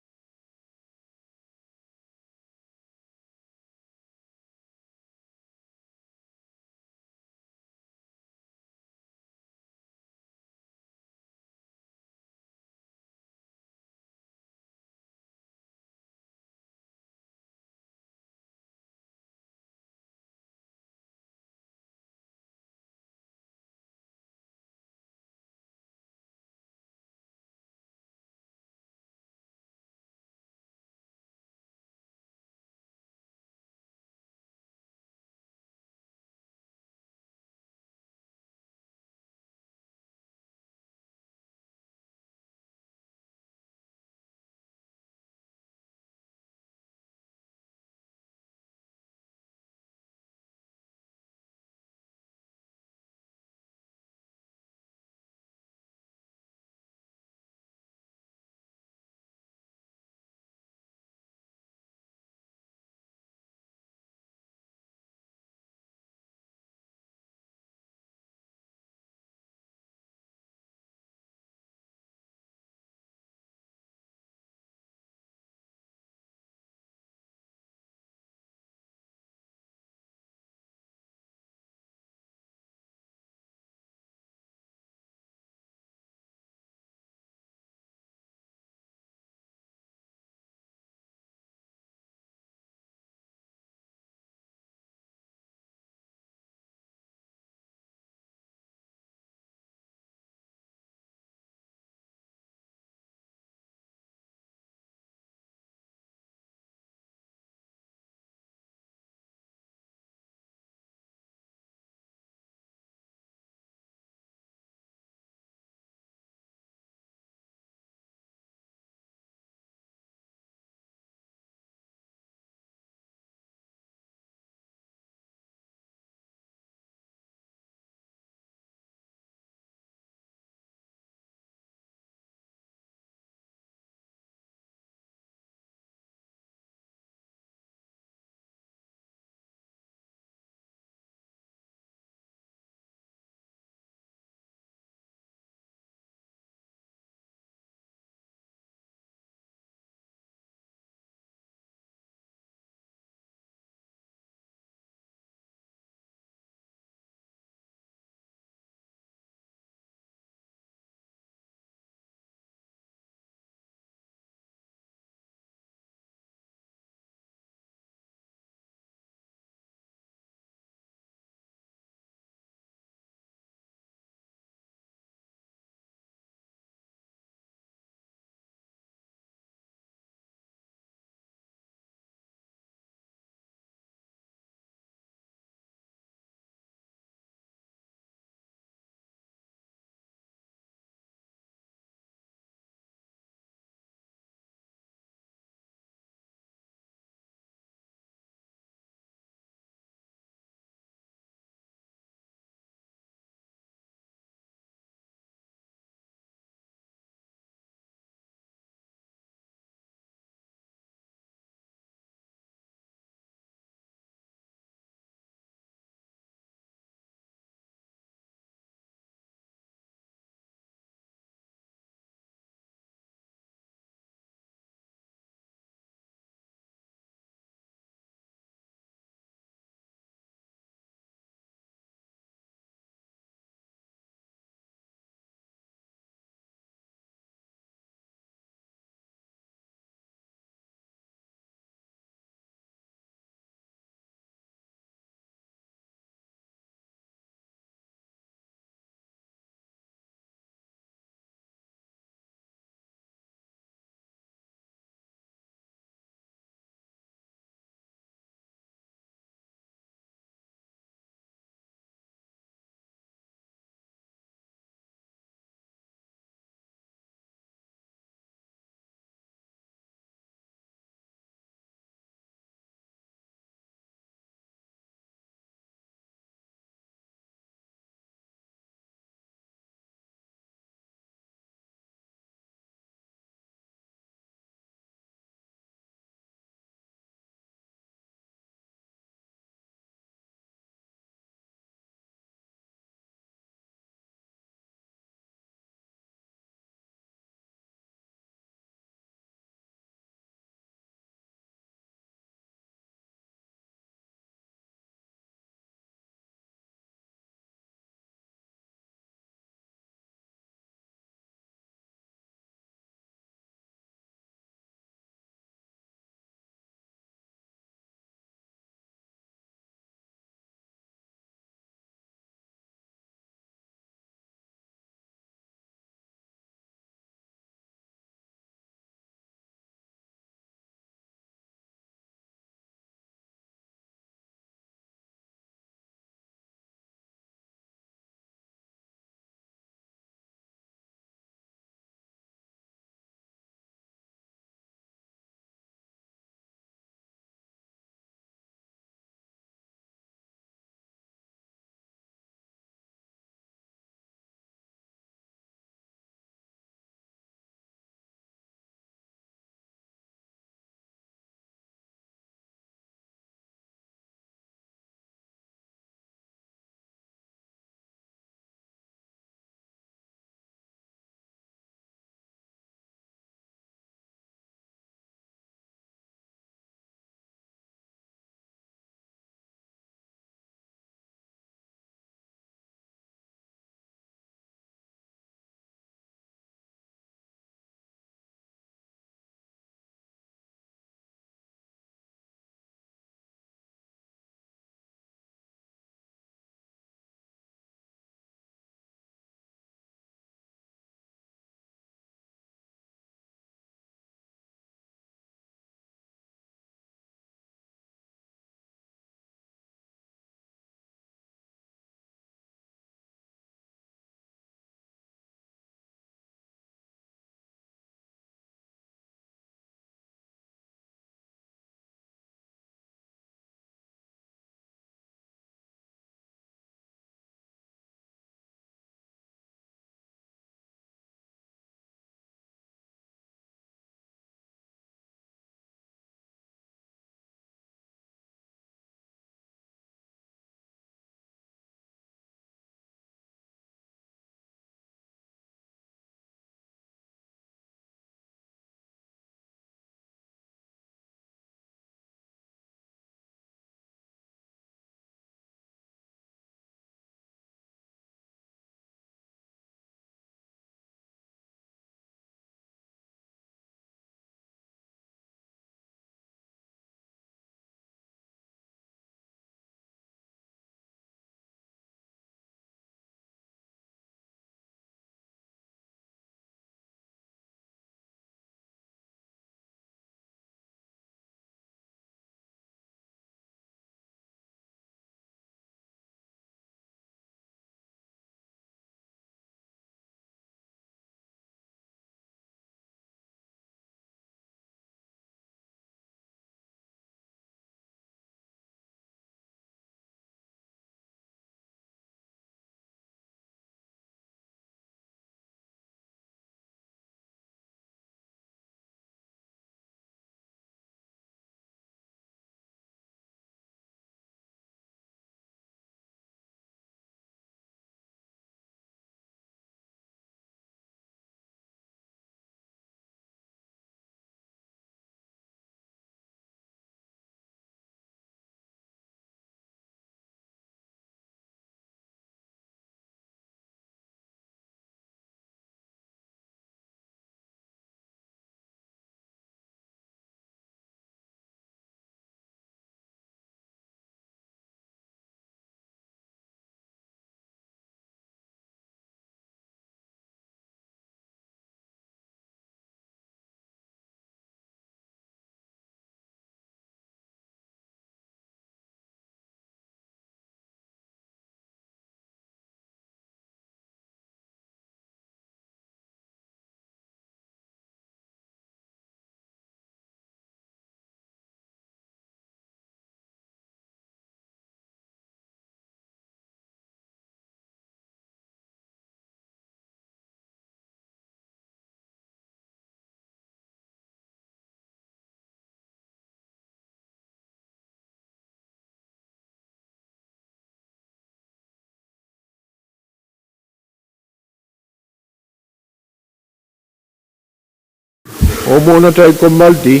Oh mwohn atail kommoaldi,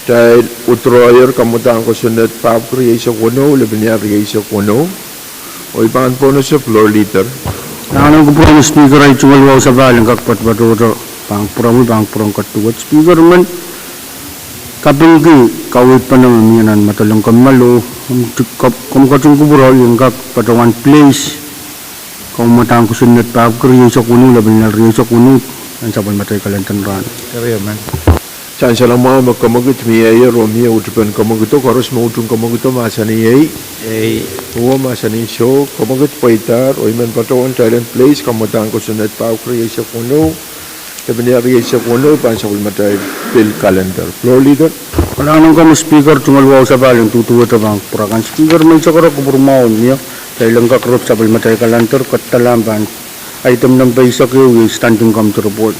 kitail withdrawyer kamwadahn kosonned pahpwiki rieisek weneu, lepin iar rieisek weneu. Oh I pahn pohnese floor leader. Nan kupwuren Speaker, ei tungoal wahu sapahl en kak patopatohte pahn kupwuromwi, pahn kupwuren kaduwet. Speaker, I men kapingki kaweid pene me mie nan Madolenihmw Kommoal oh, komw ketin kupwure en kak patohwan place kamwadahn kosonned pahpwiki rieisek weneu, lepin iar rieisek weneu, nan sapwellimatail kalendar en rahn. Sang salemwahu me kemwekid mieier oh mie uhdipen kemwekido, koaros me utung kemwekido mahsanih ei. Uwen mahsanih soh, kemwekid pweidahr, oh I men patohwan kitail en place kamwadahn kosonned pahpwiki rieisek weneu, lepin iar rieisek weneu, pahn sapwellimatail pil kalendar. Floor leader. Kalahngan en komwi Speaker, tungoal wahu sapahl en duduwehte pahn kupwur akan. Speaker, me I sakara kupwur mwahu en mie, kitail en kak rep sapwellimatail kalendar, kadalam pahn item nempe eisek ehu, iei standing committee report.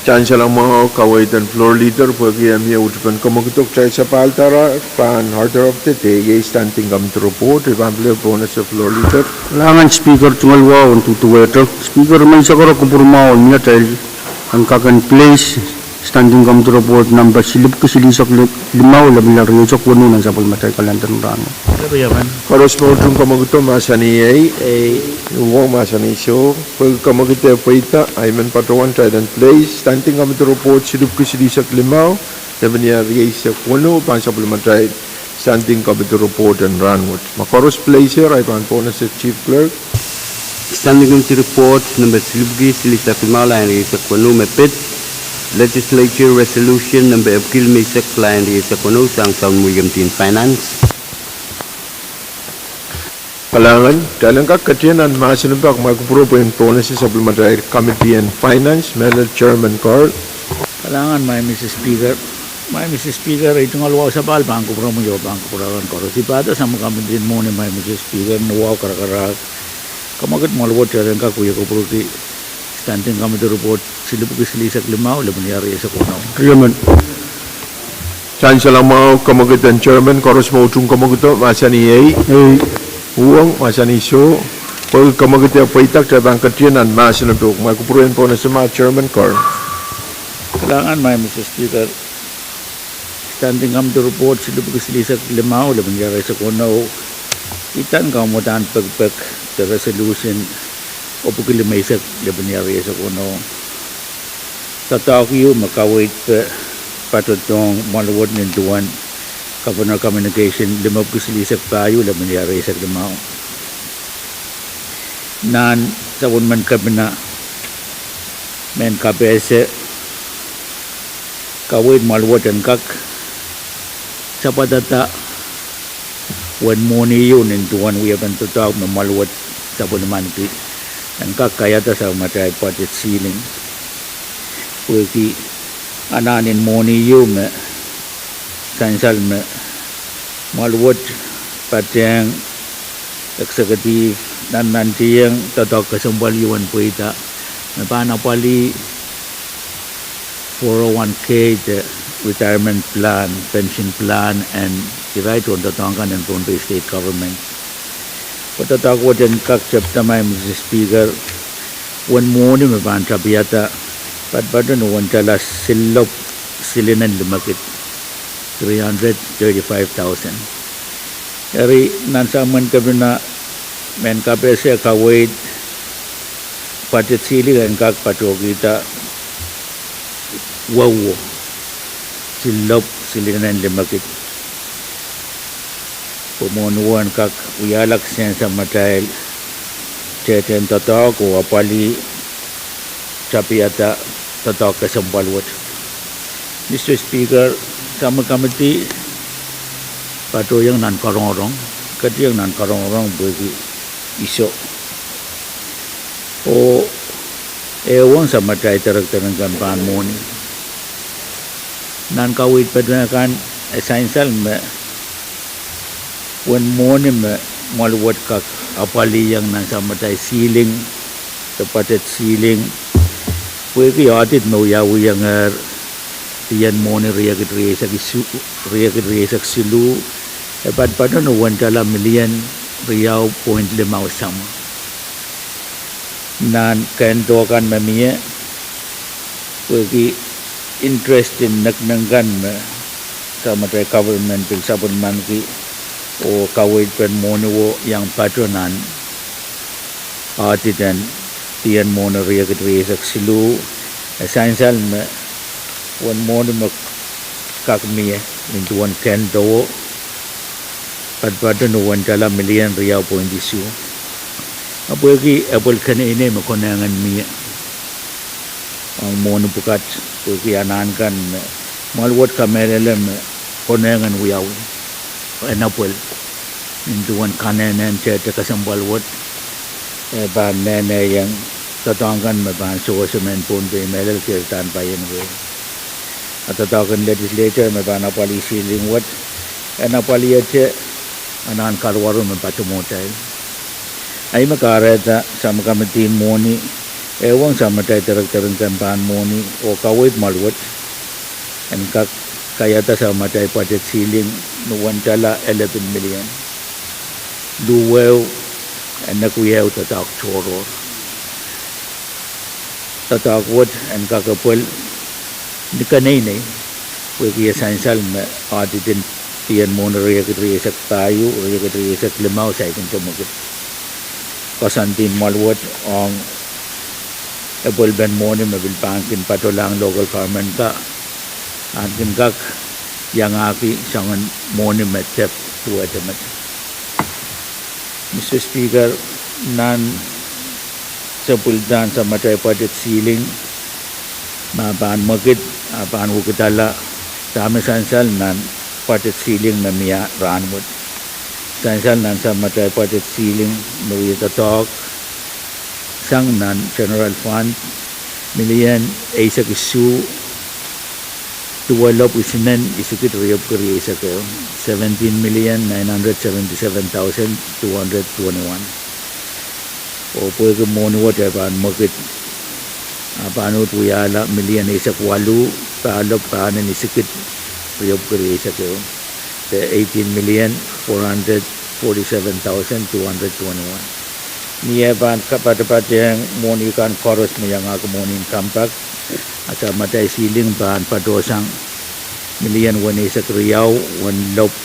Sang salemwahu kaweid en floor leader, pwehki e mie uhdipen kemwekido, kitail sapahl dahra pahn order of the day, iei standing committee report, I pahn pil pohnese floor leader. Kalahngan Speaker, tungoal wahu en duduwehte. Speaker, me I sakara kupwur mwahu en mie, kitail en kak en place standing committee report nempe silipwki silihsek limau, lepin iar rieisek weneu, nan sapwellimatail kalendar en rahn. Koaros me utung kemwekido mahsanih ei. Uwen mahsanih soh, pwehki kemwekid pweida, I men patohwan kitail en place standing committee report silipwki silihsek limau, lepin iar rieisek weneu, pahn sapwellimatail standing committee report en rahnwet. Ma koaros place er, I pahn pohnese Chief Clerk. Standing committee report nempe silipwki silihsek limau, lain rieisek weneu me pid Legislature Resolution nempe epwiki limeisek, lain rieisek weneu, sang Sounmwi Committee en Finance. Kalahngan, kitail en kak ketin nan mahsen en pak, ma kupwure pwehn pohnese sapwellimatail Committee en Finance, mehlel Chairman Carl. Kalahngan, Madam Speaker. Madam Speaker, ei tungoal wahu sapahl pahn kupwuromwi oh pahn kupwur akan koaros. I pahda sapwellimatail mwohni, Madam Speaker, ni wahu karakarahk, kemwekid mwoahl wet en kak wie kupwurki standing committee report silipwki silihsek limau, lepin iar rieisek weneu. Sang salemwahu kemwekid en Chairman, koaros me utung kemwekido mahsanih ei. Uwen mahsanih soh, pwehki kemwekid pweida, kitail pahn ketin nan mahsen en pak, ma kupwure en pohnese ma Chairman Carl. Kalahngan, Madam Speaker. Standing committee report silipwki silihsek limau, lepin iar rieisek weneu, iei kamwadahn pekipek de resolution epwiki limeisek, lepin iar rieisek weneu. Doadoahk ieu me kaweid patohdohng mwoahl wet nin duwen Governor Communication limepwiki silihsek pahieu, lepin iar rieisek limau. Nan sapwellimen kepina, mehn kapehse kaweid mwoahl wet en kak sapwadada uwen mwohni ieu nin duwen wiepen doadoahk me mwoahl wet sapwellimaniki en kak kaiada sapwellimatail budget ceiling. Pwehki anahn en mwohni ieu me sansal me mwoahl wet patehng executive nannantieng doadoahk kesempwal ieu en pweida me pahn apwalih four oh one k de retirement plan, pension plan en irail tohndoadoahk kan en Pohnpei State Government. Pwe doadoahk wet en kak tepda, Madam Speaker, uwen mwohni me pahn tapihada patpato ni uwen tala silop silinen limekid, three hundred thirty-five thousand. Eri nan sapwellimen kepina, mehn kapehse kaweid budget ceiling en kak patohkihda weuwo silop silinen limekid, pwe mwohni wet en kak wiahla kisehn sapwellimatail tehtehn doadoahk oh apwalih tapihada doadoahk kesempwal wet. Mister Speaker, sapwellimatail committee patohieng nan karongorong, ketieng nan karongorong pwehki iso oh ehuong sapwellimatail director en kempe en mwohni. Nan kaweid patohwan kan, e sansal me uwen mwohni me mwoahl wet kak apwalihieng nan sapwellimatail ceiling, de budget ceiling, pwehki audit me wiawihongehr rieisek mwohni riekid rieisek siluh, riekid rieisek siluh, e patpato ni uwen tala million riau point limau samwa. Nan kehn doh kan me mie, pwehki interest en nekineng kan me samatail government pil sapwellimaniki, oh kaweid pen mwohni wet iang patoh nan audit en dien mwohni riekid rieisek siluh, e sansal me uwen mwohni me kak mie nin duwen kehn doh patopato ni uwen tala million riau point isuh. A pwehki epwel keneinei me konehng en mie ong mwohni pwukat, pwehki anahn kan me mwahl wet kamehlele me konehng en wiawi, en epwel nin duwen kanehnen tehte kesempwal wet, e pahn nehnehiong doadoahk kan me pahn sewese mehn Pohnpei mehlel keirdahn paien wehi. A doadoahk en legislature me pahn apwalih ceiling wet, en apwalihete anahn kaluwaro me patohmwohtail. A ih me kahrehda samatail komidin mwohni, e wong samatail director en kempahn mwohni oh kaweid mwahl wet en kak kaiada samatail budget ceiling ni uwen tala elepin million luhwehu, e nekieu doadoahk tohrohr. Doadoahk wet en kak epwel ni keneinei, pwehki e sansal me audit en dien mwohni riekid rieisek pahieu, riekid rieisek limau saikinte mwekid. Koasoandi mwahl wet ong epwelpen mwohni me pil pahn kin patohlahng local government ka, ahn kin kak iangahki soangen mwohni me dep duwehte met. Mister Speaker, nan sapwelidahn samatail budget ceiling me pahn mwekid, a pahn wekidala dahme sansal nan budget ceiling me mie rahnwet. Sansal nan samatail budget ceiling me wia doadoahk sang nan general fund, million eisek isuh duwelopw isinen isikid riepwuki rieisek ehu, seventeen million nine hundred seventy-seven thousand two hundred twenty-one. Oh pwehki mwohni wet e pahn mwekid, a pahn uhd wiahla million eisek waluh pahlopw pahmen isikid riepwuki rieisek ehu, de eighteen million four hundred forty-seven thousand two hundred twenty-one. Ni e pahn kapatapatehng mwohni kan koaros me iangahki mwohni en compact, a samatail ceiling pahn patohsang million weneisek riau wenlopw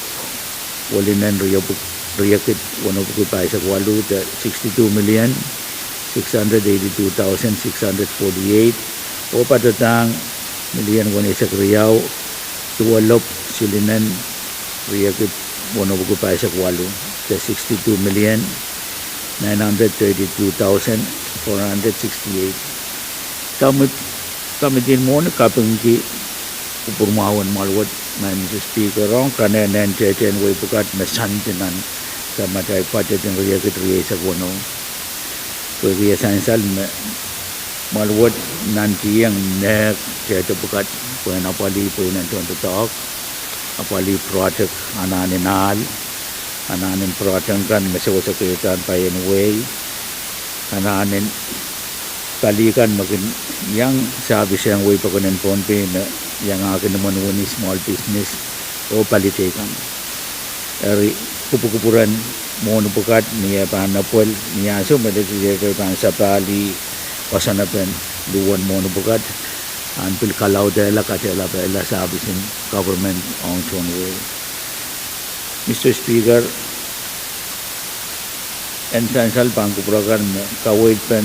welinen riepwuki, riekid wenepwuki pahisek waluh, de sixty-two million six hundred eighty-two thousand six hundred forty-eight, oh patohdohng million weneisek riau duwelopw silinen riekid wenepwuki pahisek waluh, de sixty-two million nine hundred thirty-two thousand four hundred sixty-eight. Komid-, komidin mwohni kapingki kupwurmwahu en mwahl wet, Madam Speaker, ong kanehnen tehtehn wehi pwukat me sandi nan samatail budget en riekid rieisek weneu. Pwehki e sansal me mwahl wet nantihong nehk tehte pwukat pwehn apwalih pweinen tohndoadoahk, apwalih project anahn en ahl, anahn en project kan me sewese keirdahn paien wehi, anahn en pali kan me kin iang service ong wehi pokon en Pohnpei me iangahki nimwen wini, small business, oh pali teikan. Eri kupwukupwuren mwohni pwukat ni e pahn epwel, ni ansou me legislature pahn sapahlih koasoanepen luhwen mwohni pwukat, ahn pil kalaudehla, katehlapehla service en government ong tohn wehi. Mister Speaker, en sansal pahn kupwur akan me kaweid pen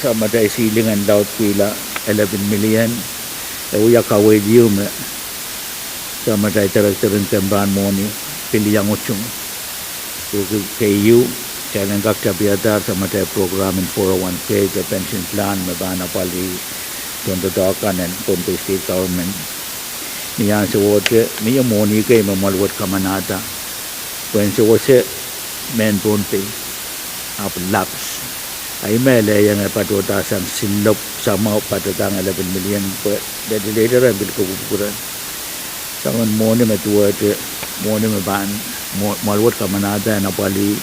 samatail ceiling en laudkihla elepin million, e wia kaweid ieu me samatail director en kempahn mwohni pil iang utung. Pwehki keieu, kitail en kak tapihadahr samatail program en four oh one K de pension plan me pahn apwalih tohndoadoahk kan en Pohnpei State Government. Ni ansowohte mie mwohni kei me mwahl wet kamanahda pwehn sewese mehn Pohnpei, ahpw lapse. A ih me elehiong e patohda sang silopw samwa patohdohng elepin million pwe legislature en pil kupwukupwure soangen mwohni me duwehte mwohni me pahn mwo-, mwahl wet kamanahda en apwalih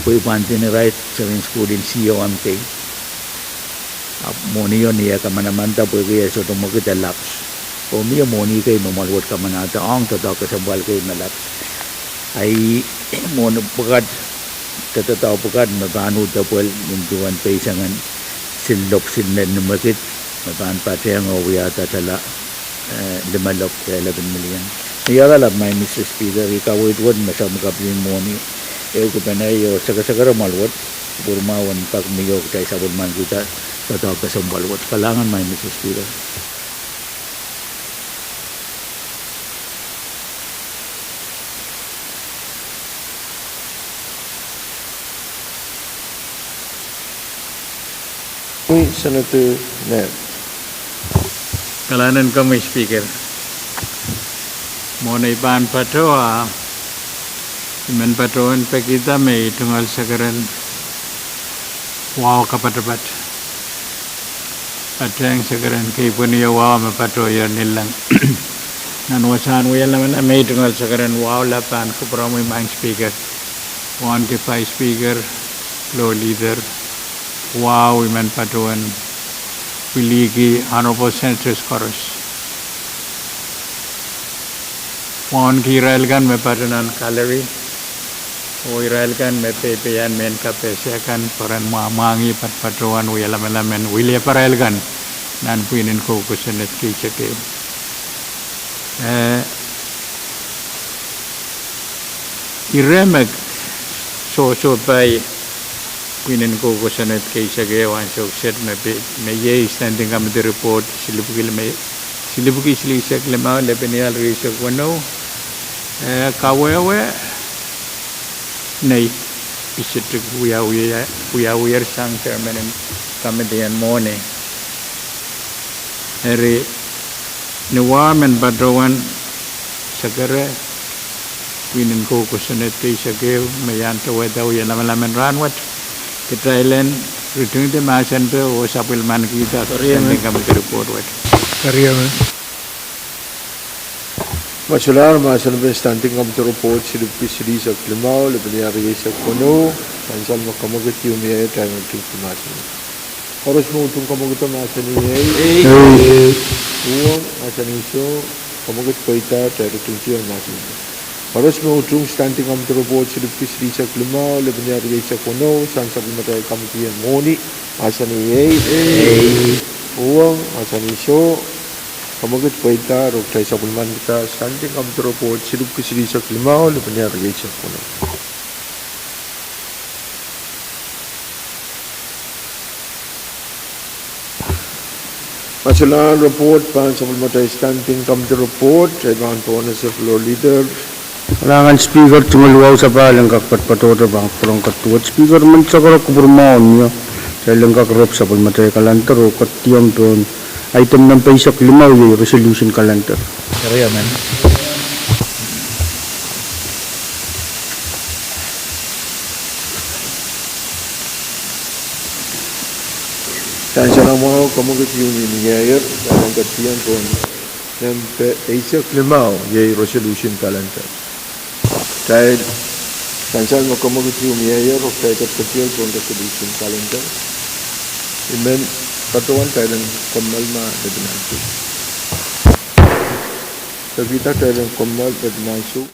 pweipwand en irail seren sukuhl en COM kei. Ahpw mwohnio ni e kamanamanda pwehki e sohte mwekid, e lapse. Oh mie mwohni kei me mwahl wet kamanahda ong doadoahk kesempwal kei me lapse. A ih mwohni pwukat, de doadoahk pwukat me pahn uhd epwel nin duwen peisengen silopw silinen nimwekid me pahn patehng oh wiahda tala, eh, limelopw de eleven million. Ni ieu lap, Madam Speaker, I kaweid wet me sapwellimatail mwohni, ehu kupwuren ei oh sakasakaromwail wet, kupwurmwahu en kak mih oh kitail sapwellimanikihda doadoahk kesempwal wet. Kalahngan, Madam Speaker. Kalahngan, Madam Speaker. Mwohn ei pahn patohwan, I men patohwan pekihda me ei tungoal sakaradahn wahu kapatapat, patehng sakaradahn keipweni wahu me patohier nilleng. Nan wasahn wia lamalam, me ei tungoal sakaradahn wahu lap pahn kupwuromwi, Madam Speaker, wauneki Vice Speaker, Floor Leader, wahu I men patohwan pwilikihdi Honorable Senators koaros, wauneki irail kan me patohwan nan gallery, oh irail kan me peipein mehn kapehse kan, pwe ren mwamwahngih patopatohwan wia lamalam en wiliaparail kan nan pwihnen kou kosonned keisekeu. Eh, ire me sohsohpai pwihnen kou kosonned keisekeu ansou kiset me pe-, me iei Standing Committee Report, silipwki me, silipwki silihsek limau, lepenial rieisek weneu, eh, kawehwe nei pisitik wiawiher, wiawiher sang chairman en committee en mwohni. Eri, ni wa men patohwan sakara pwihnen kou kosonned keisekeu me iang towehda wia lamalam en rahn wet, kitail en ritingdi mahsen peh oh sapwellimanikihda Standing Committee Report wet. Masulahr, mahsen peh Standing Committee Report, silipwki silihsek limau, lepenial rieisek weneu, sansal me kemwekid ieu mieier, kitail ritingdi mahsen. Koaros me utung kemwekido mahsanih ei. Uwong mahsanih soh. Kemwekid pweida, kitail ritingdi mahsen. Koaros me utung Standing Committee Report, silipwki silihsek limau, lepenial rieisek weneu, sang sapwellimatail committee en mwohni, mahsanih ei. Uwong mahsanih soh. Kemwekid pweida, oh kitail sapwellimanikihda Standing Committee Report, silipwki silihsek limau, lepenial rieisek weneu. Masulahr, report pahn sapwellimatail Standing Committee Report, ei pahn pwonese Floor Leader. Kalahngan Speaker, tungoal wahu sapahl en kak patpatohte pahn kupwuren kaduwet. Speaker, men sakara kupwurmwahu mie, kitail en kak rop sapwellimatail calendar oh ketiong pohn item nempe eisek limau, iei resolution calendar. Sansal mwahu, kemwekid ieu mieier, kitail en ketiong pohn nempe eisek limau, iei resolution calendar. Kitail, sansal me kemwekid ieu mieier, oh kitail ketiket pohn resolution calendar. I men patohwan kitail en kommoal ma lepin ansou. Pekihda kitail en kommoal lepin ansou.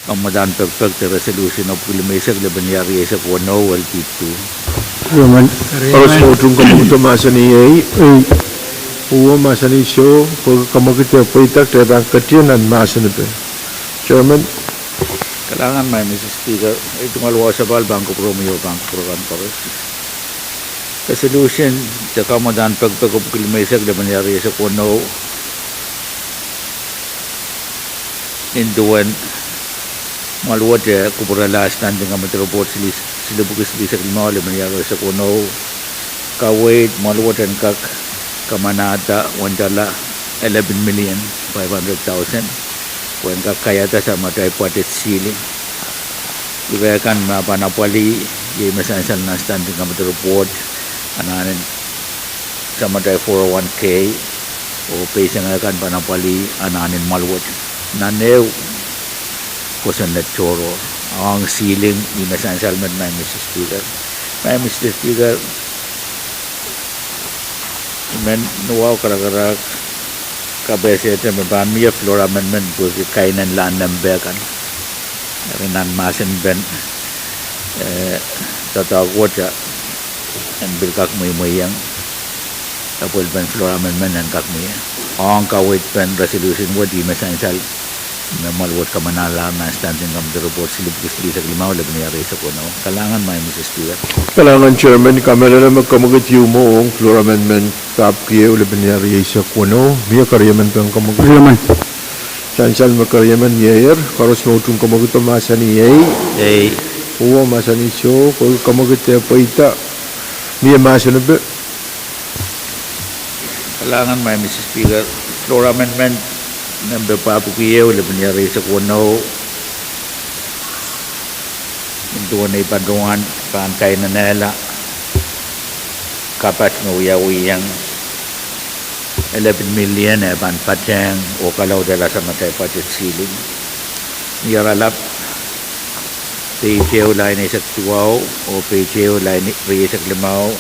Kamwadahn pekipek de resolution epwiki limeisek, lepin iar rieisek weneu, L P two. Koaros me utung kamwakido mahsanih ei. Uhwong mahsanih soh, pwehki kamwakid pweida, kitail pahn ketieng nan mahsen epe. Chairman. Kalahngan, Madam Speaker, ei tungoal wahu sapahl pahn kupwuromwi oh pahn kupwuromwi koaros. Resolution de kamwadahn pekipek epwiki limeisek, lepin iar rieisek weneu. Nin duwen mwahl wet eh kupwurala standing committee report silipwuki silihsek limau, lepin iar rieisek weneu. Kaweid mwahl wet en kak kamanahda wendala elepin million five hundred thousand pwehn kak kaiada samatail budget ceiling. Ire kan me pahn apwalih, iei me sansal nan standing committee report, anahnen samatail four oh one K, oh peisenge kan pahn apwalih anahnen mwahl wet. Nan ehu kosonned tohrohr ong ceiling, ih me sansal met, Madam Speaker. Madam Speaker, I men nowahu karakarahk kapehsehte me pahn mie floor amendment pwehki kainenlahn nempe kan. Eri nan mahsen pen doadoahk wet en pil kak mweimweiong, apwalih pen floor amendment en kak mie ong kaweid pen resolution wet, ih me sansal me mwahl wet kamanahla nan standing committee report silipwuki silihsek limau, lepin iar rieisek weneu. Kalahngan, Madam Speaker. Kalahngan, Chairman. Kamehlele me kamwakid ieu mwo ong floor amendment pahpwiki ehu, lepin iar rieisek weneu. Mie keriemen pen kamwakid? Sansal me keriemen mieier. Koaros me utung kamwakido mahsanih ei. Uhwong mahsanih soh, pwehki kamwakid pweida. Mie mahsen epe. Kalahngan, Madam Speaker, floor amendment nempe pahpwiki ehu, lepin iar rieisek weneu. Nin duwen ei patohwan pahn kainenehla kapat me wiawihong elepin million eh pahn patehng oh kalaudehla samatail budget ceiling. Ni oaralap, page ehu, lain eisek duwau oh page ehu, lain rieisek limau.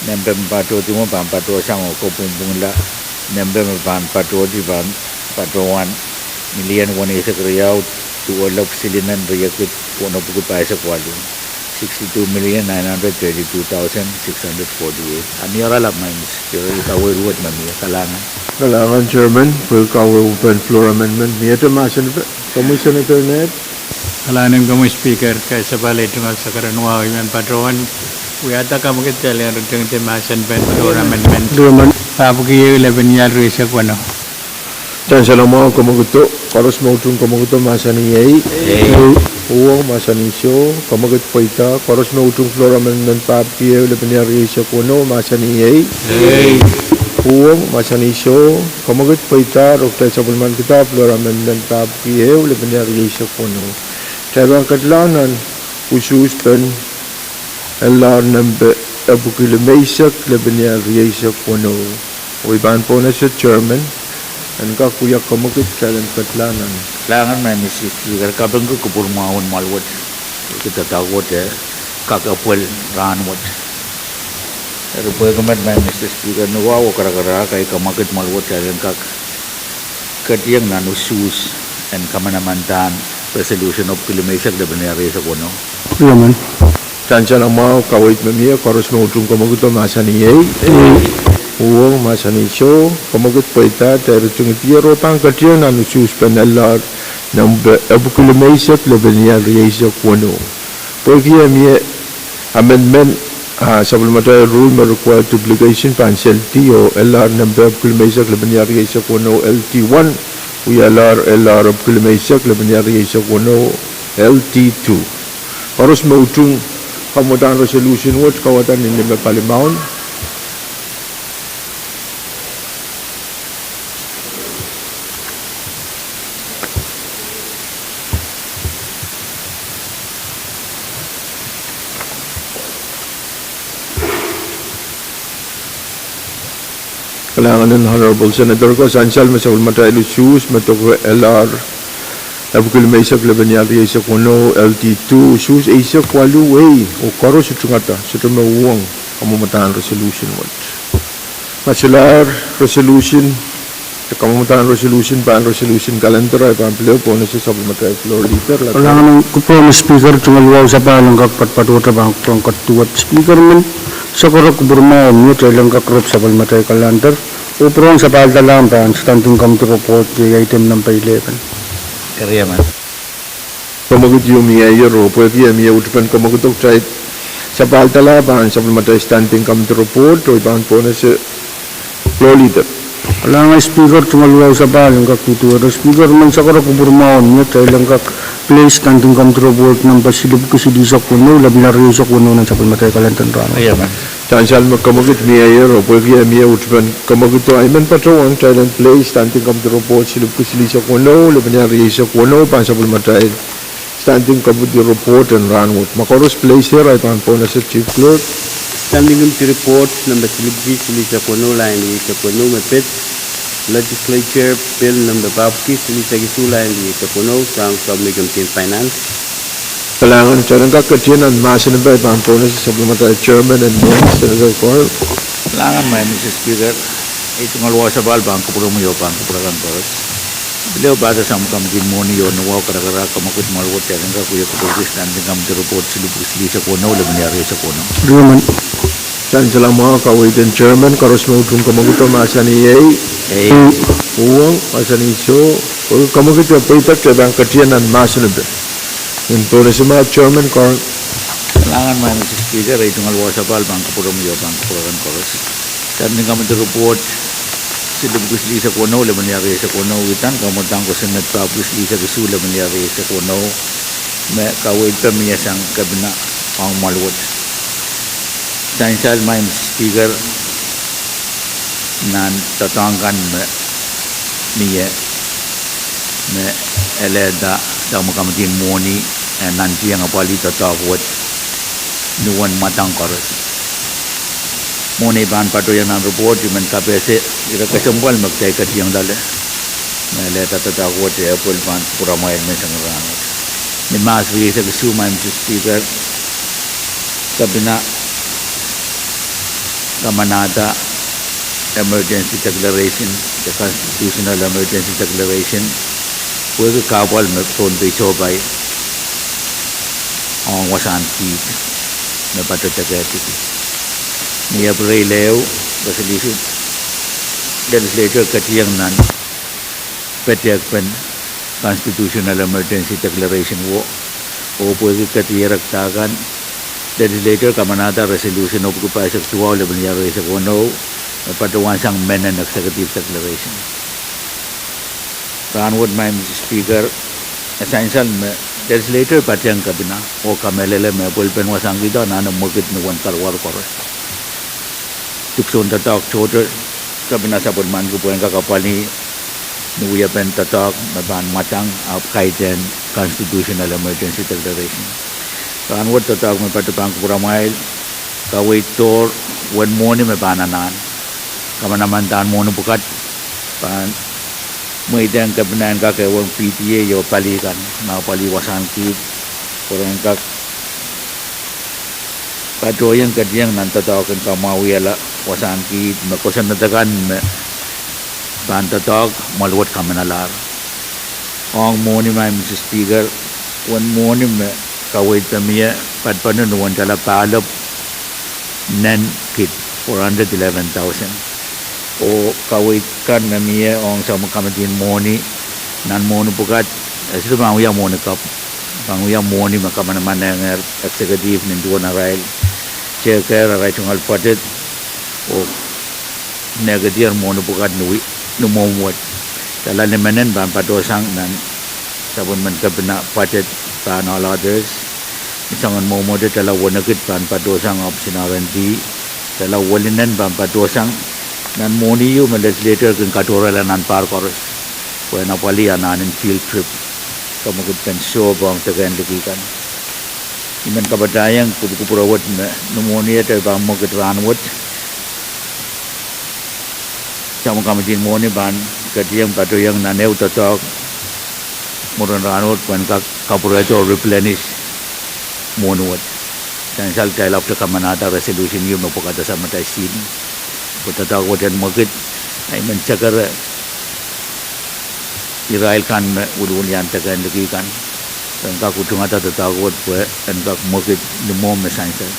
Nempe me patohdi mwo pahn patohsang oh kopwungpwungla nempe me pahn patohdi pahn patohwan million weneisek riau, duwelopw silingen riekid wenepwiki pahisek waluh, sixty-two million nine hundred thirty-two thousand six hundred forty-eight. A ni oaralap, Madam Speaker, ih kaweid wet me mie. Kalahngan. Kalahngan, Chairman, pwehki kaweid pen floor amendment. Miehte mahsen epe, komwi Senator Ned? Kalahngan komwi Speaker, kasapahl ei tungoal sakarain wahu, I men patohwan wiahda kamwakid kitail en ritingdi mahsen pen floor amendment pahpwiki ehu, lepin iar rieisek weneu. Sansal mwahu kamwakido. Koaros me utung kamwakido mahsanih ei. Uhwong mahsanih soh, kamwakid pweida. Koaros me utung floor amendment pahpwiki ehu, lepin iar rieisek weneu, mahsanih ei. Uhwong mahsanih soh, kamwakid pweida, oh kitail sapwellimanikihda floor amendment pahpwiki ehu, lepin iar rieisek weneu. Kitail pahn ketilahng nan usuhs pen L R nempe epwiki limeisek, lepin iar rieisek weneu. Oh I pahn pohnese Chairman en kak wia kamwakid kitail en ketilahng nan. Kalahngan, Madam Speaker, kapingki kupwurmwahun mwahl wet, kitail doadoahk wet eh kak epwel rahnwet. Eri pwehki met, Madam Speaker, nowahu oh karakarahk, ei kamwakid mwahl wet kitail en kak ketieng nan usuhs en kamanamandan resolution epwiki limeisek, lepin iar rieisek weneu. Sansal mwahu, kaweid me mie. Koaros me utung kamwakido mahsanih ei. Uhwong mahsanih soh, kamwakid pweida. Kitail ritingidi oh pahn ketieng nan usuhs pen L R nempe epwiki limeisek, lepin iar rieisek weneu. Pwehki eh mie amendment, ah, sapwellimatail rule me require duplication pahn seldi, oh L R nempe epwiki limeisek, lepin iar rieisek weneu, L T one, wia L R, L R epwiki limeisek, lepin iar rieisek weneu, L T two. Koaros me utung kamwadahn resolution wet, kauwada ni nime palimaun. Kalahngan en Honorable Senator ko. Sansal me sapwellimatail usuhs me doke L R epwiki limeisek, lepin iar rieisek weneu, L T two, usuhs eisek waluh, ei, oh koaros utungada, sohte me uhwong kamwadahn resolution wet. Ma solahr resolution Kamwomwdahn resolution pahn resolution calendar, ahi pahn pil ehu pohnese sapwellimatail floor leader. Kalahngan en kupwur me Speaker, tungoal wahu sapahl en kak patohte pahn kupwuren ketiket Speaker men, sokorok kupwur mwahu mie, kitail en kak rep sapwellimatail calendar. Oh pwurehng sapahldahlahng pahn standing committee report, item number eleven. Eri emen. Komwekid ieu mie aier oh pwehki e mie utupen komwekid, kitail sapahldahlahng pahn sapwellimatail standing committee report, oh I pahn pohnese floor leader. Kalahngan Speaker, tungoal wahu sapahl en kak duduwehte Speaker men, sokorok kupwur mwahu mie, kitail en kak place standing committee report number silipwki silihsek weneu, lepin rieisek weneu nan sapwellimatail calendar en rahnwet. Sansal me komwekid mie aier oh pwehki e mie utupen komwekido, I men patohwan kitail en place standing committee report silipwki silihsek weneu, lepin rieisek weneu pahn sapwellimatail standing committee report en rahnwet. Ma koaros place er, I pahn pohnese Chief Clerk. Standing committee report number silipwki silihsek weneu, lain rieisek weneu me pid Legislature Bill number papwiki silihsek isuh, lain rieisek weneu, sang Subcommittee Finance. Kalahngan, kitail en kak ketien nan mahsen en pei, I pahn pohnese sapwellimatail chairman en mehn Senator Carl. Kalahngan Madam Speaker, ei tungoal wahu sapahl pahn kupwuromwi oh pahn kupwuren koaros. Pil ehu pahtou sang Subcommittee en Mwohni oh Nowahu Karakarahk, komwekid mwahl wet, kitail en kak wia kupwurki standing committee report silipwki silihsek weneu, lepin rieisek weneu. Sansal mwahu, kaweid en chairman, koaros me utung komwekido mahsanih ei. Uhwong, mahsanih soh. Komwekid e peidek, kitail pahn ketien nan mahsen en pei. Nin pohnese ma chairman Carl. Kalahngan Madam Speaker, ei tungoal wahu sapahl pahn kupwuromwi oh pahn kupwuren koaros. Standing committee report silipwki silihsek weneu, lepin rieisek weneu, itan kamwadang kosonned papwiki silihsek isuh, lepin rieisek weneu, me kaweid pahn mie sang Kepina ong mwahl wet. Sansal Madam Speaker, nan doadoahk kan me mie, me elehda Subcommittee en Mwohni en nantihong apwalih doadoahk wet ni uwen mwadang koaros. Mwohni pahn patohiong nan report, I men kapehse ire kesempwal me kitail ketihong loale, me elehda doadoahk wet e pil pahn kupwuramwail menseng en rahnwet. Ni Mahs rieisek isuh, Madam Speaker, Kepina kamanahda emergency declaration, the constitutional emergency declaration, pwehki kahpwal me Pohnpei sohpai ong wasahn kiht me patohwan dekediki. Ni April ehu, resolution, legislature ketihong nan petehkpen constitutional emergency declaration wo, oh pwehki kedirekda kan, legislature kamanahda resolution epwiki pahisek duwau, lepin rieisek weneu, me patohwan sang mehnen executive declaration. Rahnwet Madam Speaker, e sansal me legislature patehng Kepina oh kamehlele me pwelpen wasahn kiht anahne mwekid ni uwen karuwaru koaros. Dipwisoun doadoahk tohto, Kepina sapwellimaniki pwehn kak apwalih ni wiepen doadoahk me pahn mwadang ahpw kaidehn constitutional emergency declaration. Rahnwet doadoahk me patohwan kupwuramwail, kaweid doar uwen mwohni me pahn anahn. Kamanamandan mwohni pwukat pahn mweidehng Kepina en kak ehuong P T A oh pali kan me apwalih wasahn kiht, pwe ren kak patohiong ketihong nan doadoahk en kamwahuiala wasahn kiht me kosonned akan me pahn doadoahk mwahl wet kamanalahr. Ong mwohni Madam Speaker, uwen mwohni me kaweid pahn mie, patpene ni uwen tala pahlep nen kid, four hundred eleven thousand. Oh kaweid kan me mie ong Subcommittee en Mwohni nan mwohni pwukat, e sohte pahn wia mwohni kapw, pahn wia mwohni me kamanamanengehr executive nin duwen arail tekehr arail tungoal budget, oh nehkedier mwohni pwukat ni mwomw wet. Tala limenen pahn patohsang nan sapwellimen Kepina budget pahn all others. Ni soangen mwomwohte tala wenekid pahn patohsang ohpis en R and D. Tala welinen pahn patohsang nan mwohni ieu me legislature kin katohrehla nan pahr koaros, pwehn apwalih anahnen field trip, kamwekidpen sohp ong tekehn liki kan. I men kapatahiong kupwukupwure wet me ni mwohni iet e pahn mwekid rahnwet, Subcommittee en Mwohni pahn ketihong patohiong nan ehu doadoahk mwurin rahnwet pwehn kak kapwurehdo replenish mwohni wet. Sansal kitail ahpwte kamanahda resolution ieu me pwukada samatail sili, pwe doadoahk wet en mwekid, ahi men sekere irail kan me wiliwilian deke en liki kan, en kak utungada doadoahk wet pwe en kak mwekid ni mwo me sansal.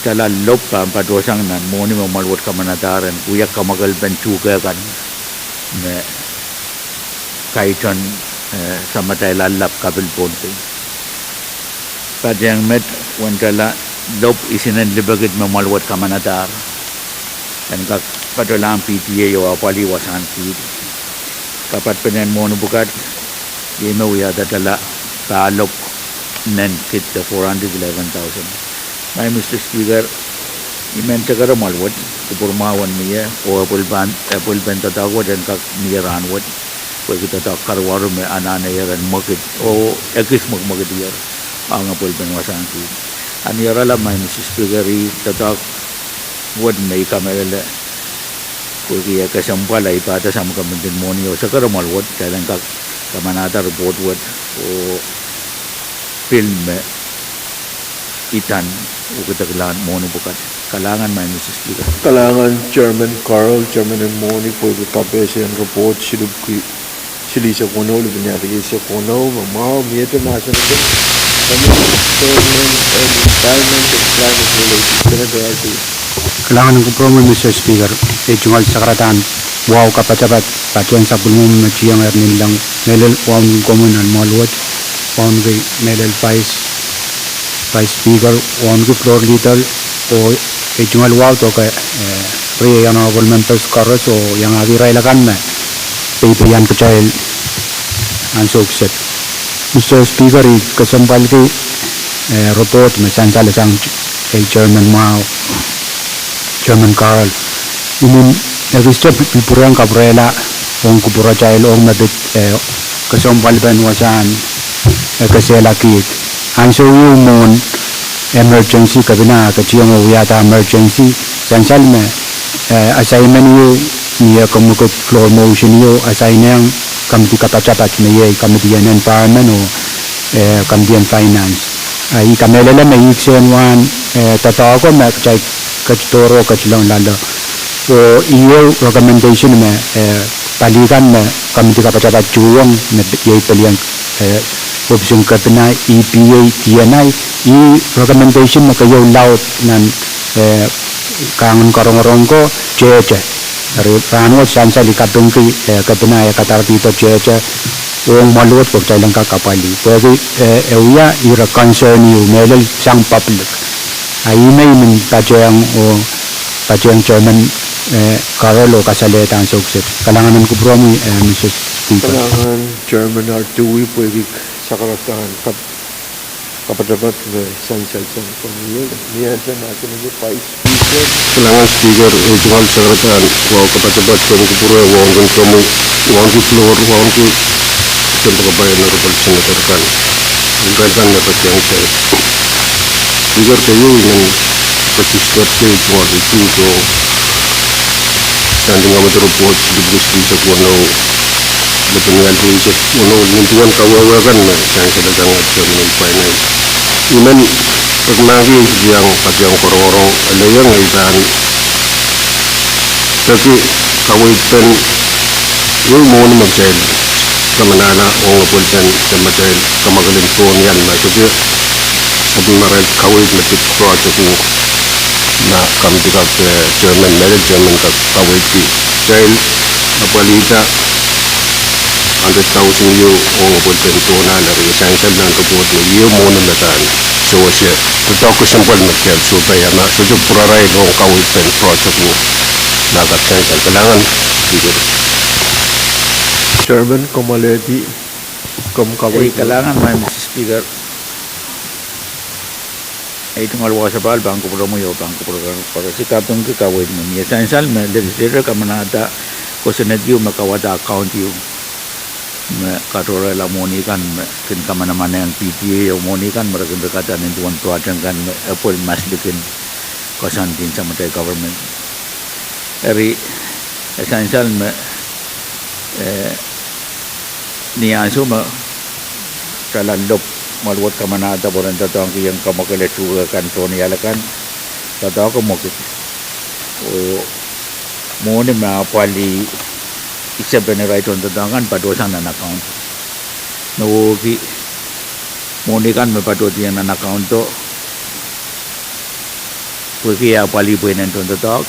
Tala lop pahn patohsang nan mwohni me mwahl wet kamanadahr en wia kamwakelpen tuhke kan me kaiton, eh, samatail lap kapil Pohnpei. Patehng met, wen tala lop isinen lipekid me mwahl wet kamanadahr en kak patohlahng P T A oh apwalih wasahn kiht. Kapat penen mwohni pwukat, ih me wiahda tala pahlop nen kid de four hundred eleven thousand. Maing Mister Speaker, I men tekere mwahl wet, kupwurmwahu en mie, oh epwelpen, epwelpen doadoahk wet en kak mie rahnwet, pwehki doadoahk karuwaru me anahne ier en mwekid, oh ekis mwekimwekidier, ong epwelpen wasahn kiht. A ni oaralap, Maing Mister Speaker, ih doadoahk wet me I kamehlele, pwehki e kesempwal, a I pahda samwa kemendin mwohni oh sekere mwahl wet, kitail en kak kamanahda report wet, oh pil me idan ukideklahn mwohni pwukat. Kalahngan, Maing Mister Speaker. Kalahngan Chairman Carroll, Chairman en mwohni, pwehki kapehse en report silipwki silihsek weneu, lipwen iasek weneu, me mwahu. Miehte mahsen kin, Environment and Climate Relations, Senator Artui. Kalahngan en kupwuromwi, Mister Speaker. Ei tungoal sakaradahn wahu kapatapat patehng sapwellimomwi me tiengehr ni leng, mehlel wauneki komwi nan mwahl wet, wauneki mehlel Vice, Vice Speaker, wauneki Floor Leader, oh ei tungoal wahu doke, eh, riei honorable members koaros oh iangahki irail akan me peipeian kitail ansou kiset. Mister Speaker, I kesempwalki, eh, report me sansalehsang ei Chairman mwahu, Chairman Carroll. I men ekiste pil pwurehng kapwurehla ong kupwuratail ong me pid, eh, kesempwalpen wasahn, eh, kesehla kiht. Ansou ieu mwohn emergency, kepina ketiong oh wiahda emergency, sansal me, eh, assignment ieu, ni eh kemwekid floor motion ieu, assign-ehng komiti kapatapat me iei komiti en environment oh, eh, komiti en finance. A I kamehlele me I kisehn wahn, eh, doadoahko me kitail ketidohr oh ketilong loale. Oh ieu recommendation me, eh, pali kan me komiti kapatapat tuhwong me iei pelien, eh, ohpis en kepina, E P A, D N I, ih recommendation me keieu laud nan, eh, kahngen korongorong ko, tehte. Eri rahnwet sansal I kapingki, eh, kepina e kadarkihdo tehte ong mwahl wet pwe kitail en kak apwalih. Pwehki, eh, e wia ire concern ieu mehlel sang public. A ih me I men patehng oh patehng Chairman, eh, Carroll oh kasalehda ansou kiset. Kalahngan en kupwuromwi, eh, Mister Speaker. Kalahngan Chairman Artui pwehki sakaradahn kap- kapatapat me sansal sang komwi. Miehte mahsen kin, Vice Speaker. Kalahngan Speaker, ei tungoal sakaradahn wahu kapatapat pwehn kupwure wauneki komwi, wauneki floor, wauneki kempoakepahi, honorable senator kan, irail kan me patehng kitail. Speaker, keieu I men register-ki ei tungoal report oh, nan Committee Report silipwki silihsek weneu, lipwen ial rieisek weneu, nin duwen kawehwe kan me sansalehsang Chairman en finance. I men pekmahki ei didiong patehng korongorong, ele iang ei pahn peki kaweidpen ieu mwohni me kitail kamanahla ong epwelpen samatail kamwakelin pohn ial ma sohte sapwellimarail kaweid me pid project o, ma komiti kak, eh, chairman, mehlel chairman kak kaweidki. Kitail apwalihda hundred thousand ieu ong epwelpen pohn ahl, eri e sansal nan report me ieu mwohni me pahn sewese doadoahk kesempwal me kitail sohte pahn, ma sohte pwurarail ong kaweidpen project o, ma kak sansal. Kalahngan, Speaker. Chairman, komw alehdi, komw kaweid. Ei, kalahngan, Maing Mister Speaker. Ei tungoal wasapahl pahn kupwuromwi oh pahn kupwure koaros. I kapingki kaweid me mie sansal me Legislature kamanahda kosonned ieu me kawada account ieu me katohrehla mwohni kan me kin kamanamanehng P T A oh mwohni kan me re kin rekada nin duwen project kan me epwel maslikin koasoandi en samatail government. Eri, e sansal me, eh, ni ansou me tala lop mwahl wet kamanahda pwe ren doadoahngki iang kamwakele tuhke kan pohn ial akan, doadoahko mwekid. Oh mwohni me apwalih isepen irail tohndoadoahk kan patohsang nan account. Me wehwehki mwohni kan me patohdiong nan account o, pwehki e apwalih pweinen tohndoadoahk,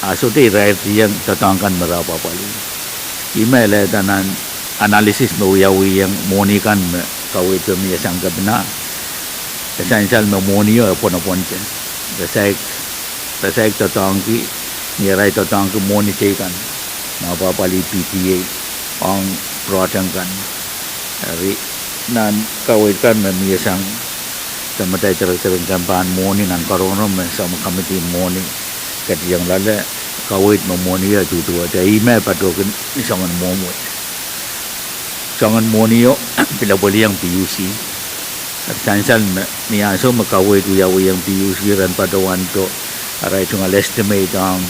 a sohte irairdiong doadoahk kan me re apwapwalih. Ih me elehda nan analysis me wiawihong mwohni kan me kaweid me mie sang kepina, e sansal me mwohni o e pwonopwonte. Re saik, re saik doadoahngki, ni arail doadoahngki mwohni teikan me apwapwalih P T A ong project kan. Eri nan kaweid kan me mie sang, Samatail Director en Kempahn Mwohni nan karonge me Sub Committee Mwohni ketieng loale, kaweid me mwohni o duduwehte, ih me patohkin ni soangen mwohmw wet. Soangen mwohni o pil apwalihong P U C. Sansal me ni ansou me kaweid wiawihong P U C ren patohwando arail tungoal estimate ong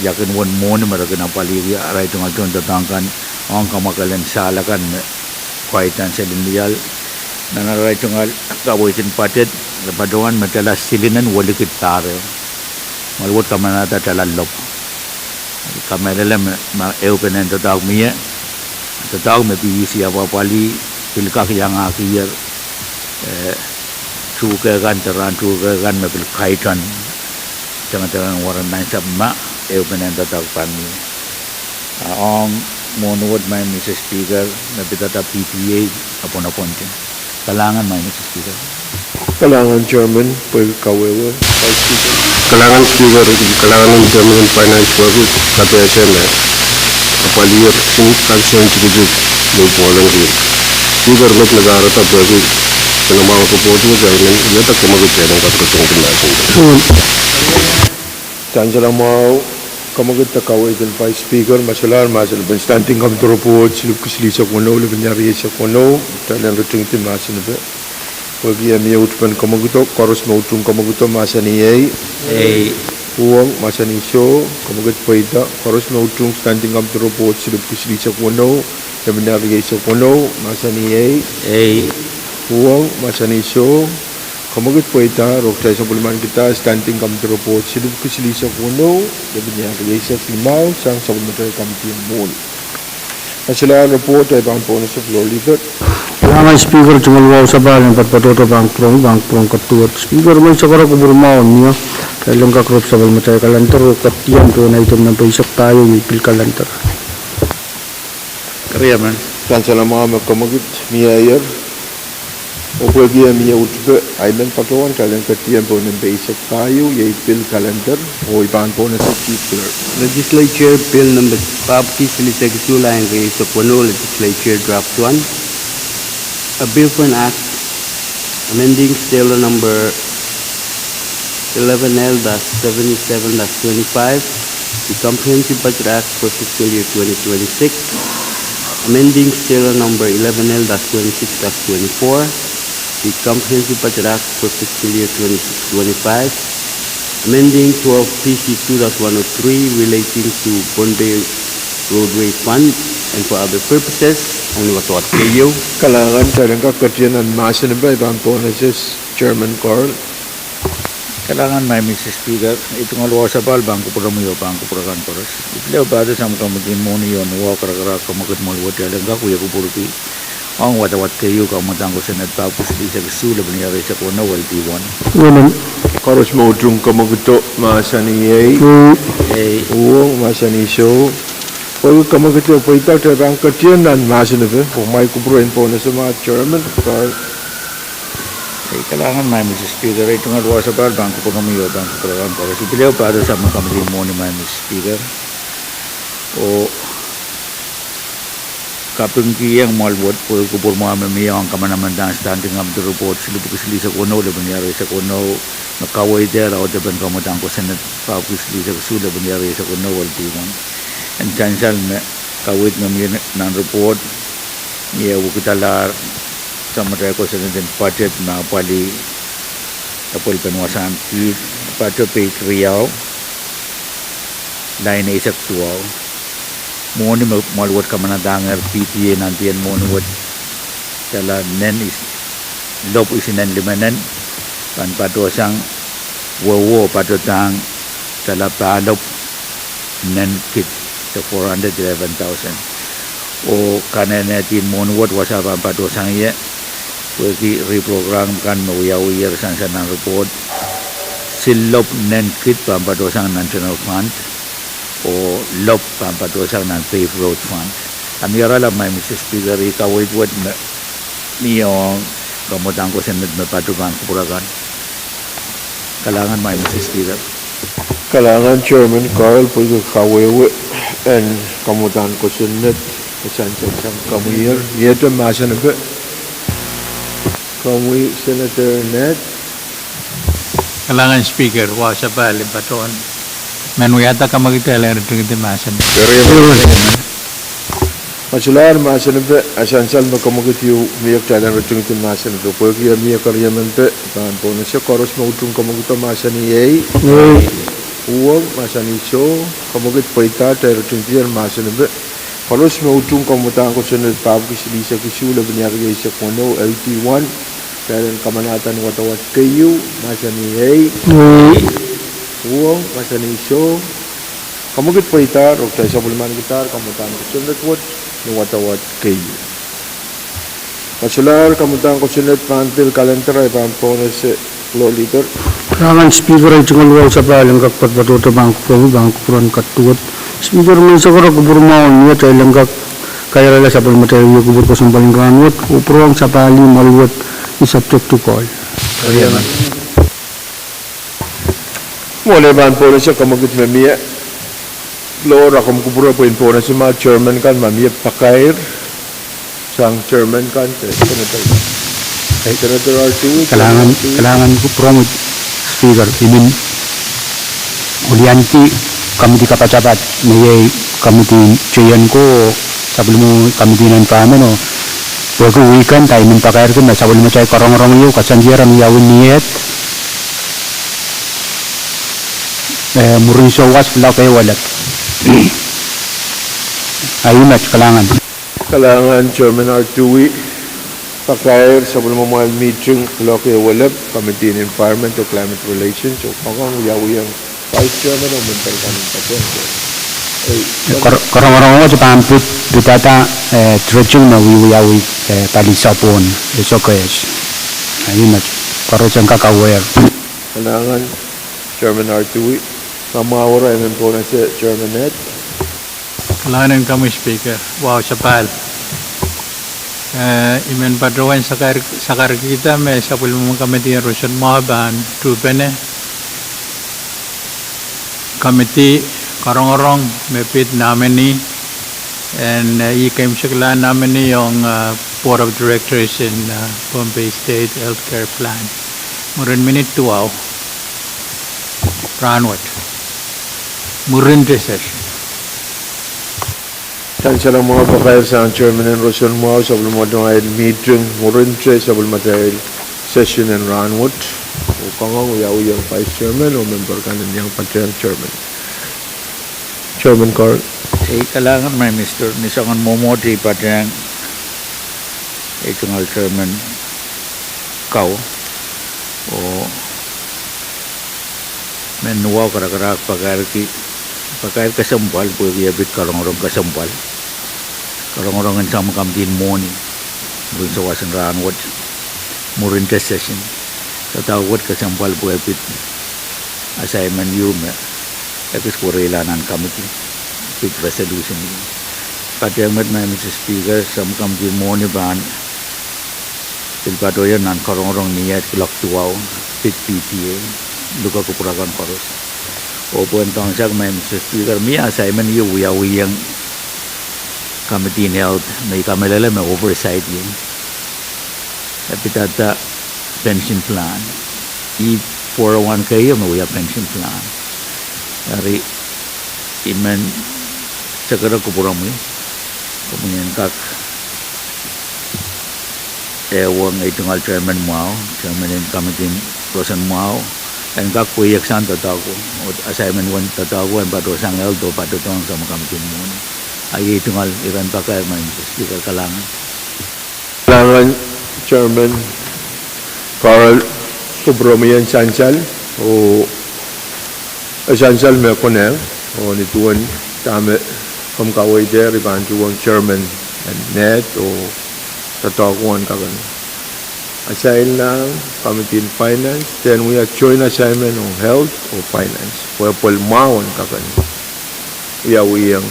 ia kin uwen mwohni me re kin apwalihki arail tungoal tohndoadoahk kan ong kamwakelen sahl akan me koahiek nan selin liol. Nan arail tungoal kaweid en budget, re patohwan me tala silinen welikid pahr ehu. Mwoal wet kamanahda tala lop. Kamehlele me, ma ehupenen doadoahk mie, doadoahk me P U C apwapwalih, pil kak iangahkier, eh, tuhke kan, de rahn tuhke kan me pil kaiton, tengetengehn weren nansapw ma ehupenen doadoahk pahn mie. A ong mwohni wet, Maing Mister Speaker, me pidada P T A e pwonopwonte. Kalahngan, Maing Mister Speaker. Kalahngan Chairman, pwehki kawehwe, Vice Speaker. Kalahngan Speaker, kalahngan en Chairman en Finance pwehki kapehse me apwaliher Chief Concern tikitik me pwolong kiht. Speaker, met me kahrehda pwehki pil amwail report wet, I men wiahda kemwekid kitail en kak reject mahsen. Sansal mwahu, kemwekid de kaweid en Vice Speaker, ma solahr mahsen pen Standing Committee Report silipwki silihsek weneu, lepin ia rieisek weneu, kitail en ritingdi mahsen pen. Pwehki e mie utupen kemwekido, koaros me utung kemwekido mahsanih ei. Uhwong mahsanih soh, kemwekid pweida, koaros me utung Standing Committee Report silipwki silihsek weneu, lepin ia rieisek weneu, mahsanih ei. Uhwong mahsanih soh, kemwekid pweida, re kitail sapwellimanikihda Standing Committee Report silipwki silihsek weneu, lepin ia rieisek limau, sang sapwellimatail committee en mwohni. Kalahngan Speaker, tungoal wahu sapahl en poatopoatohdo pahn kupwuromwi, pahn kupwuren kaduwehte. Speaker, mwein sakara kupwur mwahu mie, kitail en kak rep sapwellimatail calendar oh ketiam pohn item nempe eisek pahieu, iei pil calendar. Sansal mwahu me kemwekid mieier, oh pwehki e mie utupe, I men patohwan kitail en ketiam pohn nempe eisek pahieu, iei pil calendar, oh I pahn pwonehsang Chief Clerk. Legislature Bill number papwiki silihsek isuh, lain rieisek weneu, Legislature Draft one. A bill for an act amending Schedule number eleven L dash seventy-seven dash twenty-five, the Comprehensive Budget Act for fiscal year twenty twenty-six, amending Schedule number eleven L dash twenty-six dash twenty-four, the Comprehensive Budget Act for fiscal year twenty-six twenty-five, amending twelve P C two dash one oh three relating to Pohnpei Roadway Fund and for other purposes. Ong ni wadohwad keieu. Kalahngan, kitail en kak ketiam nan mahsen pen, I pahn pwonehsang Chairman Carl. Kalahngan, Maing Mister Speaker, I tungoal wahu sapahl pahn kupwuromwi oh pahn kupwur akan koaros. I pil ehu pahtou Sub Committee en Mwohni oh Wahu, Karakarahk, Kemwekid, Mwoalwet, Talent, kak wia kupwurki ong wadohwad keieu, kamwadang kosonned papwiki silihsek isuh, lepin ia rieisek weneu, L D one. Koaros me utung kemwekido mahsanih ei. Uhwong mahsanih soh. Pwehki kemwekido pweida, kitail pahn ketiam nan mahsen pen, pwe kumwail kupwur en pwonehsang Chairman Carl. Ei, kalahngan, Maing Mister Speaker, I tungoal wahu sapahl pahn kupwuromwi oh pahn kupwur akan koaros. I pil ehu pahtou Sub Committee en Mwohni, Maing Mister Speaker, oh kapingkihong Mwoalwet pwehki kupwur mwahu me mie ong kamanamandan Standing Committee Report silipwki silihsek weneu, lepin ia rieisek weneu, me kaweid audepen kamwadang kosonned papwiki silihsek isuh, lepin ia rieisek weneu, L D one. En sansal me kaweid me mie nan report, mie wekidalahr samatail kosonned en budget me apwalih sapwellimen wasahn kiht, pahtou peik riau, lain eisek duwau. Mwohni me Mwoalwet kamanadahngehr P T A nandien mwohni wet, tala nen is-, lopw isinen limenen, pahn patohsang wehweo patohdahng tala pahlopw nen kid. four hundred eleven thousand. Oh kanenehdi mwohni wet wasa pahn patohsang ie, pwehki reprogram kan me wiawiher sansal nan report, siluh lop nen kid pahn patohsang nan general fund, oh lop pahn patohsang nan paved road fund. Amie oaralap, Madam Speaker, ih kaweid wet me mie ong kamwadang kosonned me patohwan kupwur akan. Kalahngan, Madam Speaker. Kalahngan Chairman Carl pwehki kawehwe en kamwadang kosonned, e sansal sang komwi. Iet mahsen epe. Komwi Senator Ned. Kalahngan Speaker, wahu sapahl en patohwan men wiahda kamwekid atail en ritingidi mahsen. Masulahr mahsen epe, a sansal me kamwekid ieu mie kitail en ritingidi mahsen epe. Pwehki e mie keriemen pe, pahn pohnese koaros me utung kamwekid mahsanih ei. Uhwong mahsanih soh. Kamwekid pweida, atail ritingidi mahsen epe. Koaros me utung kamwadang kosonned pahpwiki silihsek isuh, lepin ehu rieisek weneu, L T one, kitail en kamanahda ni wadawad keieu, mahsanih ei. Uhwong mahsanih soh. Kamwekid pweida, oh kitail sapwellimanikidahr kamwadang kosonned wet ni wadawad keieu. Masulahr kamwadang kosonned pahn pil kalender, ahi pahn pohnese Floor Leader. Kalahngan Speaker, ei tungoal wahu sapahl en kak patopato pahn kupwuromwi, pahn kupwuren katuwed. Speaker, me sakara kupwur mwahu ni atail en kak kairala sapwellimatail wia kupwur kesempwal en rahnwet, oh pwurehng sapahl ih mwahl wet ni subject to call. Mwohn ei pahn pohnese kamwekid me mie. Floor, a komw kupwure pwehn pohnese ma chairman kan ma mie pakair sang chairman kan, Senator. Senator Artui. Kalahngan, kalahngan kupwuromwi Speaker, I men wiliandi komiti kapatapat me iei komiti en J N ko, sapwellimomwi komiti en environment o, pwehki weekend ahi men pakairki me sapwellimatail korongorong ieu koasoandier en wiawi ni iet, eh, mwurin souwas kuloak ehu elep. Ahi met, kalahngan. Kalahngan Chairman Artui, pakair sapwellimomwi mihting kuloak ehu elep, Committee on Environment and Climate Relations, oh kangoang wiawihong Vice Chairman oh member kan en patehng. Kor-, korongorong wet pahn pid, pidada, eh, dredging me wiawi, eh, pali sapwon, eh, sokes. Ahi met, koaros en kak aware. Kalahngan Chairman Artui, ma mwahu eri I men pohnese Chairman Ned. Kalahngan en komwi Speaker, wahu sapahl. Eh, I men patohwan sakar-, sakarkihda me sapwellimomwi komiti en roson mwahu pahn tuhpene komiti korongorong me pid nominee en, eh, ih keimwseklahn nominee ong, eh, Board of Directors en, eh, Pohnpei State Healthcare Plan. Mwurin minit duwau rahnwet. Mwurinte session. Sansal mwahu pakair sang chairman en roson mwahu, sapwellimatail mihting mwurinte sapwellimatail session en rahnwet. Oh kangoang wiawihong vice chairman oh member kan en iang patehng chairman. Chairman Carl. Ei kalahngan, Madam Speaker, ni soangen mwomwohdi patehng ei tungoal chairman kau. Oh mehn wahu karakarahk pakairki, pakair kesempwal pwehki e pid korongorong kesempwal. Korongorong en samwa komiti en mwohni mwurin souwas en rahnwet, mwurinte session. Doadoahk wet kesempwal pwe e pid assignment ieu me ekis wereila nan komiti, pid resolution ieu. Patehng met, Madam Speaker, samwa komiti en mwohni pahn pil patohwan nan korongorong ni iet kuloak duwau, pid P T A, luke kupwur akan koaros. Oh pwehn kaunsak, Madam Speaker, mie assignment ieu wiawihong Committee en Health, me I kamehlele me oversight ieu. E pidada pension plan. Ih four oh one K ieu me wia pension plan. Eri I men sakara kupwuromwi, komwi en kak ehuong ei tungoal chairman mwahu, chairman en komiti en roson mwahu, en kak pweiek sang doadoahk, oh assignment wet doadoahk en patohsang health oh patohdohng samwa komiti en mwohni. Ahi ei tungoal iren pakair, Madam Speaker, kalahngan. Kalahngan Chairman Carl, kupwuromwi en sansal, oh e sansal me konehng, oh ni duwen dahme Komw kaweid ehr I pahn tuhwong chairman en Senate oh doadoahk wahn kak en assignlahng committee en finance, then wia joint assignment ong health oh finance pwe pwel mwahu en kak en wiawihong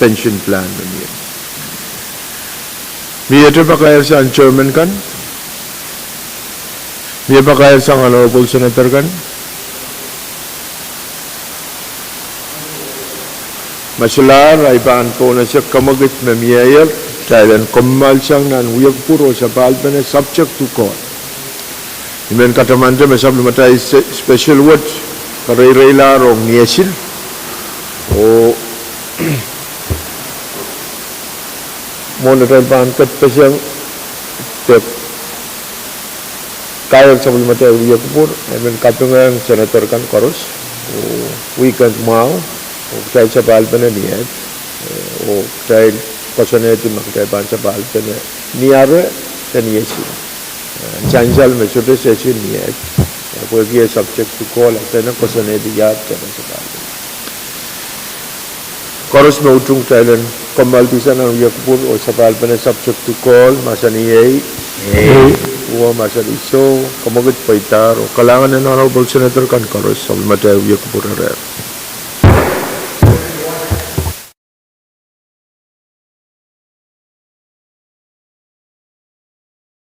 pension plan me mie. Miehte pakair sang chairman kan, mie pakair sang honorable senator kan. Ma solahr, I pahn pohnese kamwekid me mieier kitail en kommoal sang nan wiekupwur oh sapahlpene subject to call. I men katamante me sapwellimatail special wet kareireilahr ong niesil oh mwohn atail pahn kedpeseng de kair sapwellimatail wiekupwur, I men kapingehng senator kan koaros oh weekend mwahu oh kitail sapahlpene niet oh kitail koasoanehdi ma kitail pahn sapahlpene ni are de niesil. Sansal me sohte sehse niet, pwehki e subject to call, a sehse koasoanehdi iahd kitail pahn sapahlpene. Koaros me utung kitail en kommoaldihsang nan wiekupwur oh sapahlpene subject to call, mahsanih ehi, oh mahsanih soh, kamwekid pweidahr oh kalahngan en honorable senator kan koaros sapwellimatail wiekupwur reh.